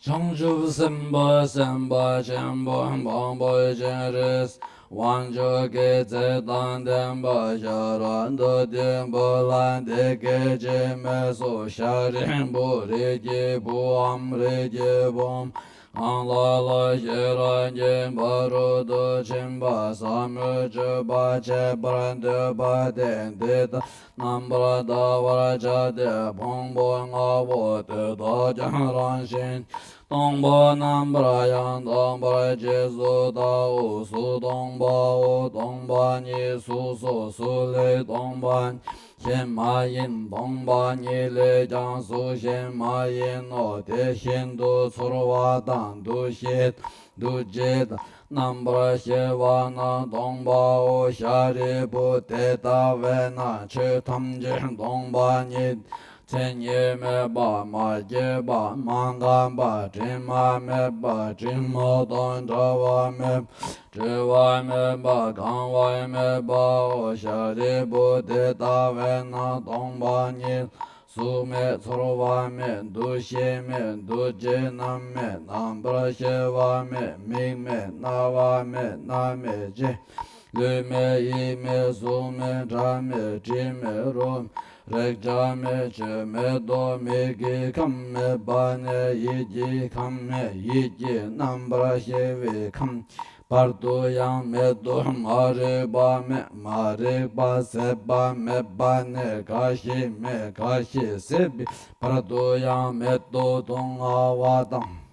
བྱང་ཆུབ་སེམས་དཔའ་སེམས་དཔའ་ཆེན་པོ་འཕགས་པ་སྤྱན་རས་དབང་ཕྱུག་གིས་ཚེ་དང་ལྡན་པ་ཤེས་རབ་ཏུ་ཏིང་པོ་ལ་འདི་སྐད་ཅེས་སྨྲས་སོ། ཤཱ་རིའི་བུ་རིགས་ཀྱི་བུའམ་རིགས་ཀྱི་བུམོ་གང་ལ་ལ་ཤེས་རབ་ཀྱི་ཕ་རོལ་ཏུ་ཕྱིན་པ་ཟབ་མོའི་སྤྱོད་པ་སྤྱད་པར་འདོད་པ་དེས་འདི་ལྟར་རྣམ་པར་བལྟ་བར་བྱ་སྟེ། ཕུང་པོ་ལྔ་པོ་དེ་དག་ཀྱང་རང་བཞིན་སྟོང་པར་རྣམ་པར་ཡང་དག་པར་རྗེས་སུ་བལྟའོ། གཟུགས་སྟོང་པའོ། སྟོང་པ་ཉིད་གཟུགས་སོ། གཟུགས་ལས་སྟོང་པ་གཞན་མ་ཡིན། སྟོང་པ་ཉིད་ལས་ཀྱང་གཟུགས་གཞན་མ་ཡིན་ནོ། དེ་བཞིན་དུ་ཚོར་བ་དང་། འདུ་ཤེས་དང་། འདུ་བྱེད་དང་། རྣམ་པར་ཤེས་པ་རྣམས་སྟོང་པའོ། ཤཱ་རིའི་བུ་དེ་ལྟ་བས་ན་ཆོས་ཐམས་ཅད་སྟོང་པ་ཉིད། མཚན་ཉིད་མེད་པ། མ་སྐྱེས་པ། མ་འགགས་པ། དྲི་མ་མེད་པ། དྲི་མ་དང་བྲལ་བ་མེད་པ། བྲི་བ་མེད་པ། གང་བ་མེད་པའོ། ཤཱ་རིའི་བུ་དེ་ལྟ་བས་ན་སྟོང་པ་ཉིད། གཟུགས་མེད། ཚོར་བ་མེད། འདུ་ཤེས་མེད། འདུ་བྱེད་རྣམས་མེད། རྣམ་པར་ཤེས་པ་མེད། མིག་མེད། རྣ་བ་མེད། སྣ་མེད། ལྕེ། ལུས་མེད། ཡིད་མེད། གཟུགས་མེད། སྒྲ་མེད། དྲི་མེད། རོ་མེད། རེག་བྱ་མེད། ཆོས་མེད་དོ། མིག་གི་ཁམས་མེད་པ་ནས་ཡིད་ཀྱི་ཁམས་མེད། ཡིད་ཀྱི་རྣམ་པར་ཤེས་པའི་ཁམས་བར་དུ་ཡང་མེད་དོ། མ་རིག་པ་མེད། མ་རིག་པ་ཟད་པ་མེད་པ་ནས་འགའ་ཞིག་མེད། འགའ་ཞིག་ཟད་པའི་བར་དུ་ཡང་མེད་དོ། སྡུག་བསྔལ་བ་དང་།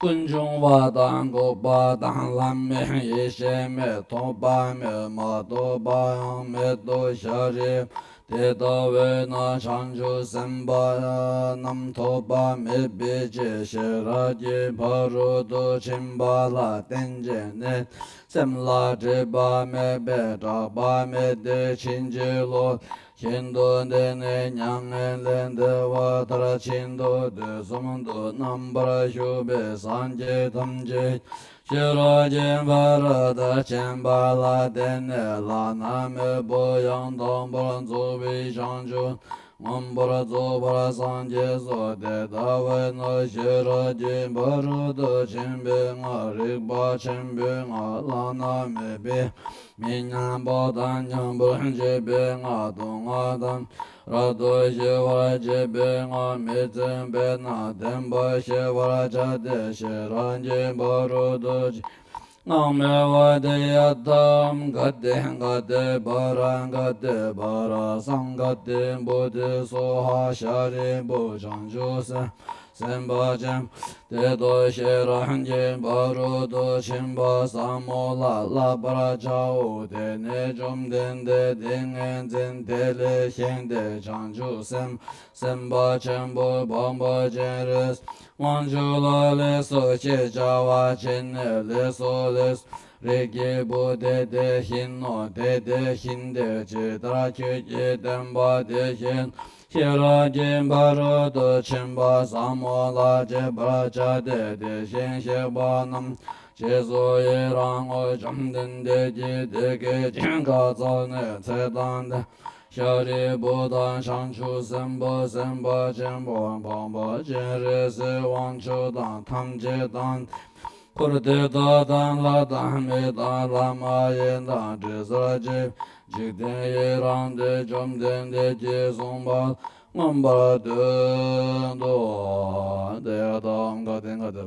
ཀུན་འབྱུང་བ་དང་། འགོག་པ་དང་། ལམ་མེད། ཡེ་ཤེས་མེད། ཐོབ་པ་མེད། མ་ཐོབ་པའང་མེད་དོ། ཤཱ་རིའི་དེ་ལྟ་བས་ན་བྱང་ཆུབ་སེམས་དཔའ་རྣམས་ཐོབ་པ་མེད་པའི་ཕྱིར། ཤེས་རབ་ཀྱི་ཕ་རོལ་ཏུ་ཕྱིན་པ་ལ་བརྟེན་ཅིང་གནས། སེམས་ལ་སྒྲིབ་པ་མེད་པས་སྐྲག་པ་མེད་དེ། ཕྱིན་ཅི་ལོག་བཞིན་དུ་འདི་ནི་མྱ་ངན་ལས་འདས་པ་མཐར་ཕྱིན་ཏོ། དུས་གསུམ་དུ་རྣམ་པར་བཞུགས་པའི་སངས་རྒྱས་ཐམས་ཅད་ཤེས་རབ་ཀྱི་ཕ་རོལ་ཏུ་ཕྱིན་པ་ལ་བརྟེན་ནས་བླ་ན་མེད་པ་ཡང་དག་པར་རྫོགས་པའི་བྱང་ཆུབ་མངོན་པར་རྫོགས་པར་སངས་རྒྱས་སོ། དེ་ལྟ་བས་ན་ཤེས་རབ་ཀྱི་ཕ་རོལ་ཏུ་ཕྱིན་པའི་སྔགས། རིག་པ་ཆེན་པོའི་སྔགས། བླ་ན་མེད་པའི་མི་མཉམ་པ་དང་མཉམ་པར་བྱེད་པའི་སྔགས། སྡུག་བསྔལ་དང་རབ་ཏུ་ཞི་བར་བྱེད་པའི་སྔགས། མི་བརྫུན་པས་ན་བདེན་པ་ཤེས་པར་བྱ་སྟེ། ཤེས་རབ་ཀྱི་ཕ་རོལ་ཏུ་ཕྱིན་སྔགས་སྨྲས་པ། ཏདྱ་ཐཱ། ག་ཏེ་ག་ཏེ་པཱ་ར། ག་ཏེ་པཱ་ར་སཾ། ག་ཏེ་བོ་དྷི་སྭཱ་ཧཱ། ཤཱ་རིའི་བུ་བྱང་ཆུབ་སེམས་སེམས་དཔའ་ཆེན་པོ་དེ་དག་ཤེས་རབ་ཀྱི་ཕ་རོལ་ཏུ་ཕྱིན་པ་ཟབ་མོ་ལ་བསླབ་པར་བྱའོ། དེ་ནས་བཅོམ་ལྡན་འདས་ཏིང་ངེ་འཛིན་དེ་ལས་བཞེངས་ཏེ་བྱང་ཆུབ་སེམས་སེམས་དཔའ་ཆེན་པོ་འཕགས་པ་སྤྱན་རས་དབང་ཕྱུག་ལ་ལེགས་སོ་ཞེས་བྱ་བ་བྱིན་ནས། ལེགས་སོ་ལེགས་སོ། རིགས་ཀྱི་བུ་དེ་དེ་བཞིན་ནོ། དེ་དེ་བཞིན་ཏེ། ཇི་ལྟར་ཁྱོད་ཀྱིས་བསྟན་པ་དེ་བཞིན་ཤེས་རབ་ཀྱི་ཕ་རོལ་ཏུ་ཕྱིན་པ་ཟབ་མོ་ལ་སྤྱད་པར་བྱ་སྟེ། དེ་བཞིན་གཤེགས་པ་རྣམས་རྗེས་སུ་ཡི་རང་ངོ་། བཅོམ་ལྡན་འདས་ཀྱིས་དེ་སྐད་ཅེས་བཀའ་སྩལ་ནས། ཚེ་དང་ལྡན་ཤཱ་རིའི་བུ་དང་། བྱང་ཆུབ་སེམས་དཔའ་སེམས་དཔའ་ཆེན་པོ་འཕགས་པ་སྤྱན་རས་གཟིགས་དབང་ཕྱུག་དང་། ཐམས་ཅད་དང་འཁོར་དེ་དག་དང་། ལྷ་དང་། མི་དང་། ལྷ་མ་ཡིན་དང་། དྲི་ཟར་བཅས་འཇིག་རྟེན་ཡི་རངས་ཏེ། བཅོམ་ལྡན་འདས་ཀྱིས་གསུངས་པ་མངོན་པར་བསྟན་ཏོ། ཏདྱ་ཐཱ། ག་ཏེ་ག་ཏེ་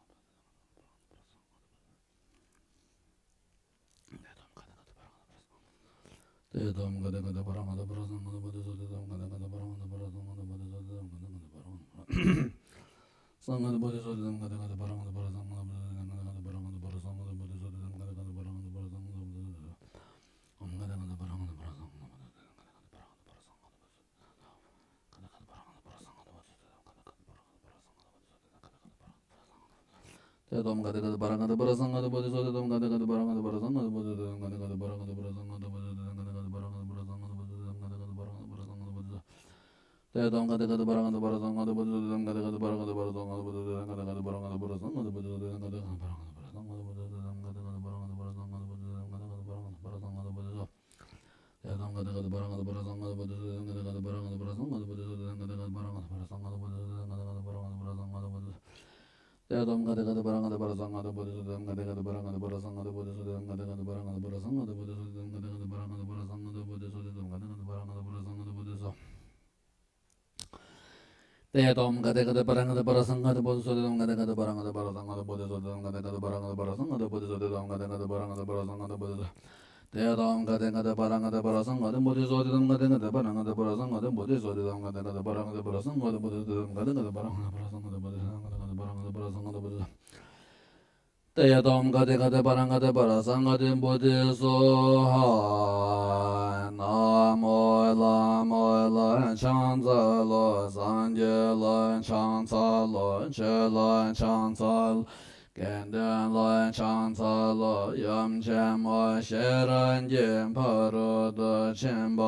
ཏེ་དོམ་ག་ཏེ་ག་ཏེ་བ་ར་ང་ཏེ་བ་ར་སང་ང་ཏེ་བོ་དྷི་སོ་ཏེ་དོམ་ག་ཏེ་ག་ཏེ་བ་ར་ང་ཏེ་བ་ར་སང་ང་ཏེ་བོ་དྷི་སོ་ཏེ་དོམ་ག་ཏེ་ག་ཏེ་བ་ར་ང་ཏེ་བ་ར་སང་ང་ཏེ་བོ་དྷི་སོ་ཏེ་དོམ་ག་ཏེ་ག་ཏེ་བ་ར་ང་ཏེ་བ་ར་སང་ང་ཏེ་བོ་དྷི་སོ་ཏེ་དོམ་ག་ཏེ་ག་ཏེ་བ་ར་ང་ཏེ་བ་ར་སང་ང་ཏེ་བོ་དྷི་སོ། ཏེ་དོམ་ག་ཏེ་ག་ཏེ་བ་ར་ང་ཏེ་བ་ར་སང་ང་ཏེ་བོ་དྷི་སོ་ཏེ་དོམ་ག་ཏེ་ག་ཏེ་བ་ར་ང་ཏེ་བ་ར་སང་ང་ཏེ་བོ་དྷི་སོ་ཏེ་དོམ་ག་ཏེ་ག་ཏེ་བ་ར་ང་ཏེ་བ་ར་སང་ང་ཏེ་བོ་དྷི་སོ་ཏེ་དོམ་ག་ཏེ་ག་ཏེ་བ་ར་ང་ཏེ་བ་ར་སང་ང་ཏེ་བོ་དྷི་སོ་ཏེ་དོམ་ག་ཏེ་ག་ཏེ་བ་ར་ང་ཏེ་བ་ར་སང་ང་ཏེ་བོ་དྷི་སོ་ཏེ་དོམ་ག་ཏེ་ག་ཏེ་བ་ར་ང་ཏེ་བ་ར་སང་ང་ཏེ་བོ་དྷི་སོ་ཏེ་དོམ་ག་ཏེ་ག་ཏེ་བ་ར་ང་ཏེ་བ་ར་སང་ང་ཏེ་བོ་དྷི་སོ་ཏེ་དོམ་ག་ཏེ་ག་ཏེ་བ་ར་ང་ཏེ་བ་ར་སང་ང་ཏེ་བོ་དྷི་སོ། ཏེ་དོམ་ག་ཏེ་ག་ཏེ་བ་ར་ང་ཏེ་བ་ར་སང་ང་ཏེ་བོ་དྷི་སོ་ཏེ་དོམ་ག་ཏེ་ག་ཏེ་བ་ར་ང་ཏེ་བ་ར་སང་ང་ཏེ་བོ་དྷི་སོ་ཏེ་དོམ་ག་ཏེ་ག་ཏེ་བ་ར་ང་ཏེ་བ་ར་སང་ང་ཏེ་བོ་དྷི་སོ་ཏེ་དོམ་ག་ཏེ་ག་ཏེ་བ་ར་ང་ཏེ་བ་ར་སང་ང་ཏེ་བོ་དྷི་སོ། ཏེ་དོམ་ག་ཏེ་ག་ཏེ་བ་ར་ང་ཏེ་བ་ར་སང་ང་ཏེ་བོ་དྷི་སོ་ཏེ་དོམ་ག་ཏེ་ག་ཏེ་བ་ར་ང་ཏེ་བ་ར་སང་ང་ཏེ་བོ་དྷི་སོ་ཏེ་དོམ་ག་ཏེ་ག་ཏེ་བ་ར་ང་ཏེ་བ་ར་སང་ང་ཏེ་བོ་དྷི་སོ་ཏེ་དོམ་ག་ཏེ་ག་ཏེ་བ་ར་ང་ཏེ་བ་ར་སང་ང་ཏེ་བོ་དྷི་སོ་ཏེ་དོམ་ག་ཏེ་ག་ཏེ་བ་ར་ང་ཏེ་བ་ར་སང་ང་ཏེ་བོ་དྷི་སོ། ཏེ་དོམ་ག་ཏེ་ག་ཏེ་བ་ར་ང་ཏེ་བ་ར་སང་ང་ཏེ་བོ་དྷི་སྭཱ་ཧཱ། ན་མོ་ལ་མོ་ལ་ཕྱག་འཚལ་ལོ། སངས་རྒྱས་ལ་ཕྱག་འཚལ་ལོ། ཆོས་ལ་ཕྱག་འཚལ་ལོ། དགེ་འདུན་ལ་ཕྱག་འཚལ་ལོ། ཡུམ་ཆེན་མོ་ཤེས་རབ་ཀྱི་ཕ་རོལ་ཏུ་ཕྱིན་པ་ལ་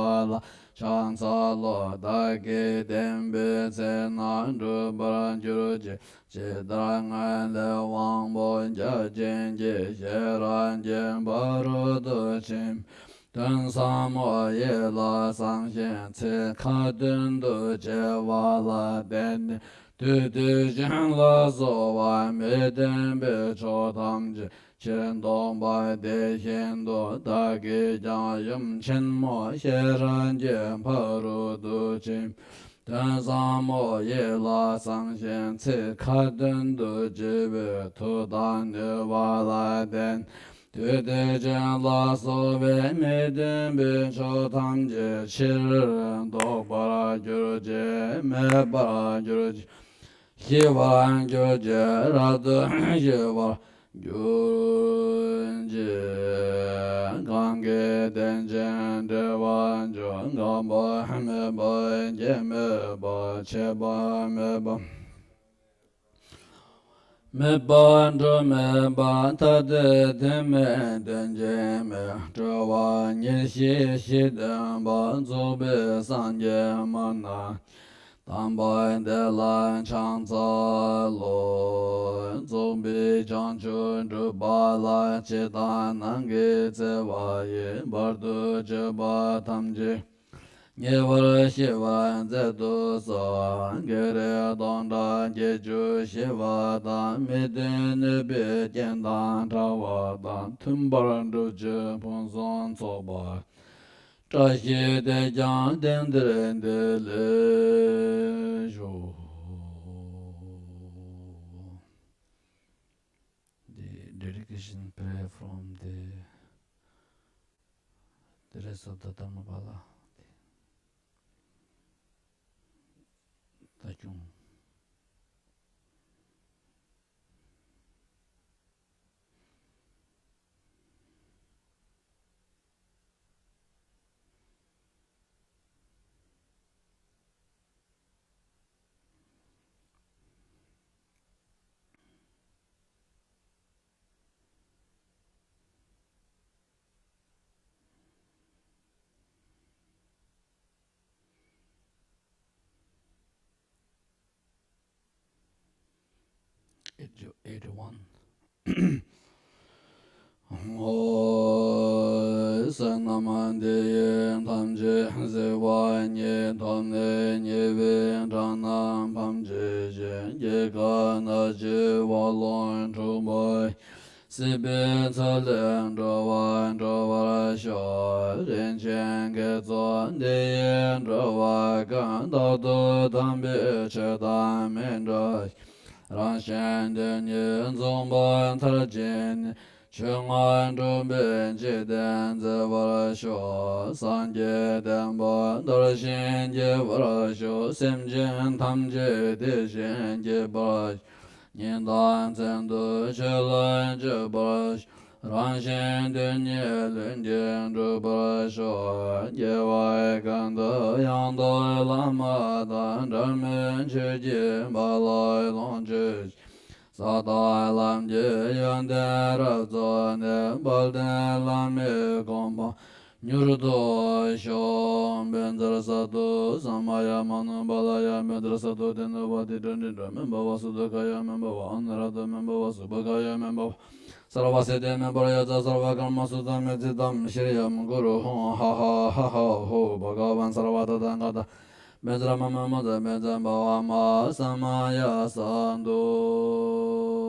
ཕྱག་འཚལ་ལོ། བདག་གིས་བསྟན་པའི་ཚེ་ན་འགྲུབ་པར་གྱུར་ཅིག། ཇི་ལྟར་སྔོན་ལས་དབང་པོ་བརྒྱ་བྱིན་གྱིས་ཤེས་རབ་ཀྱི་ཕ་རོལ་ཏུ་ཕྱིན་པའི་དོན་ཟབ་མོ་ཡིད་ལ་བསམ་ཞིང་ཚིག་ཁ་ཏོན་དུ་བྱས་པ་ལ་བརྟེན་ནས་བདུད་སྡིག་ཅན་ལ་སོགས་པ་མི་མཐུན་པའི་ཕྱོགས་ཐམས་ཅད་ཕྱིར་ཟློག་པ་དེ་བཞིན་དུ་བདག་གིས་ཀྱང་ཡུམ་ཆེན་མོ་ཤེས་རབ་ཀྱི་ཕ་རོལ་ཏུ་ཕྱིན་པའི་དོན་ཟབ་མོ་ཡིད་ལ་བསམ་ཞིང་ཚིག་ཁ་ཏོན་དུ་བགྱིས་པའི་མཐུ་དང་ནུས་པ་ལ་བརྟེན་བདུད་སྡིག་ཅན་ལ་སོགས་པའི་མི་མཐུན་པའི་ཕྱོགས་ཐམས་ཅད་ཕྱིར་ཟློག་པར་གྱུར་ཅིག། མེད་པར་གྱུར་ཅིག། ཞི་བར་གྱུར་ཅིག། རབ་ཏུ་ཞི་བར་གྱུར་ཅིག། གང་གིས་བརྟེན་ཅིང་འབྲེལ་བར་འབྱུང་། འགག་པ་མེད་པ་སྐྱེ་མེད་པ། ཆད་པ་མེད་པ་མེད་པ་འགྲོ་མེད་པ། ཐ་དད་ཐེག་དམན་རྟེན་ཅན་མེད། གྲོལ་བ་ཉེར་ཞི་གཞི་སྟོན་པ། རྫོགས་པའི་སངས་རྒྱས་མ་ནམ། དམ་པ་དེ་ལ་ཕྱག་འཚལ་ལོ། རྫོགས་པའི་བྱང་ཆུབ་སྒྲུབ་པ་ལ། ཕྱི་དང་ནང་གི་བརྩེ་བ་ཡིས། བར་དུ་གཅོད་པ་ཐམས་ཅད་ཉེ་བར་ཞི་བར་མཛད་དུ་གསོལ། བགེགས་རིགས་སྟོང་ཕྲག་བརྒྱད་ཅུ་ཞི་བ་དང་། མི་མཐུན་ནུས་པའི་རྐྱེན་དང་ཕྲ་བ་དང་། མཐུན་པར་སྒྲུབ་ཕྱིར་ཕུན་སུམ་ཚོགས་པ། བཀྲ་ཤིས་དེས་ཀྱང་དེང་འདིར་བདེ་ལེགས་ཤོག། The dedication prayer from the Teresa of the Dharmakala. ད་ཁྱུང་། Eighty-one. ཨོ། རྣམས་འདི་ཡིས་ཐམས་ཅད་གཟིགས་པ་ཉིད། ཐོབ་ནས་ཉེས་པའི་དགྲ་རྣམས་ཕམ་བྱས་ཤིང་། སྐྱེ་རྒ་ན་འཆིའི་རྦ་ཀློང་འཁྲུགས་པ། སྲིད་པའི་མཚོ་ལས་འགྲོ་བ་སྒྲོལ་བར་ཤོག། རིན་ཆེན་དགེ་ཚོགས་འདི་ཡིས་སྒྲོལ་བ་ཀུན། རྟག་ཏུ་དམ་པའི་ཆོས་དང་མི་འབྲལ་ཞིང་། རང་གཞན་དོན་གཉིས་མཚུངས་པར་མཐར་ཕྱིན་ནས། ཆོས་མངོན་འགྲུབ་པའི་འཇིག་རྟེན་མཛེས་པར་ཤོག། སངས་རྒྱས་བསྟན་པ་དར་ཞིང་རྒྱས་པར་ཤོག། སེམས་ཅན་ཐམས་ཅད་བདེ་ཞིང་སྐྱིད་པར་ཤོག། ཉིན་དང་མཚན་དུ་ཆོས་ལ་སྤྱོད་པར་ཤོག། རང་གཞན་དོན་གཉིས་ལྷུན་གྱིས་འགྲུབ་པར་ཤོག། སྐྱེ་བ་ཀུན་ཏུ་ཡང་དག་བླ་མ་དང་། འབྲལ་མེད་ཆོས་ཀྱི་དཔལ་ལ་ལོངས་སྤྱོད་ཅིང་། ས་དང་ལམ་གྱི་ཡོན་ཏན་རབ་རྫོགས་ནས། དཔལ་ལྡན་བླ་མའི་གོ་འཕང་མྱུར་ཐོབ་ཤོག། བཛྲ་སཏྭ། ས་མ་ཡ་མ་ནུ་པཱ་ལ་ཡ། བཛྲ་སཏྭ། ཏེ་ནུ་པ་ཏི་ཏྲ་ནི་ཏྲ་མེན་པ་བ། སུ་ཏུ་ཀ་ཡ་མེན་པ་བ། ཨ་ན་ར་ཏ་མེན་པ་བ། སུ་པ་ཀ་ཡ་མེན་པ་བ། སརྦ་སིདྡྷི་མེ་པར་ཡ་ཙྪ། སརྦ་ཀརྨ་སུ་ཏ་མེ་ཙི་ཏམ་ཤྲི་ཡམ་གུ་རུ་ཧཱུྃ། ཧ་ཧ་ཧ་ཧ་ཧོ། བྷ་ག་ཝན་སརྦ་ཏ་ཐཱ་ག་ཏ། བཛྲ་མ་མ་མ་ཛ་བཛྲ་བྷ་ཝ་མ་ཧཱ་ས་མ་ཡ་སཏྭ།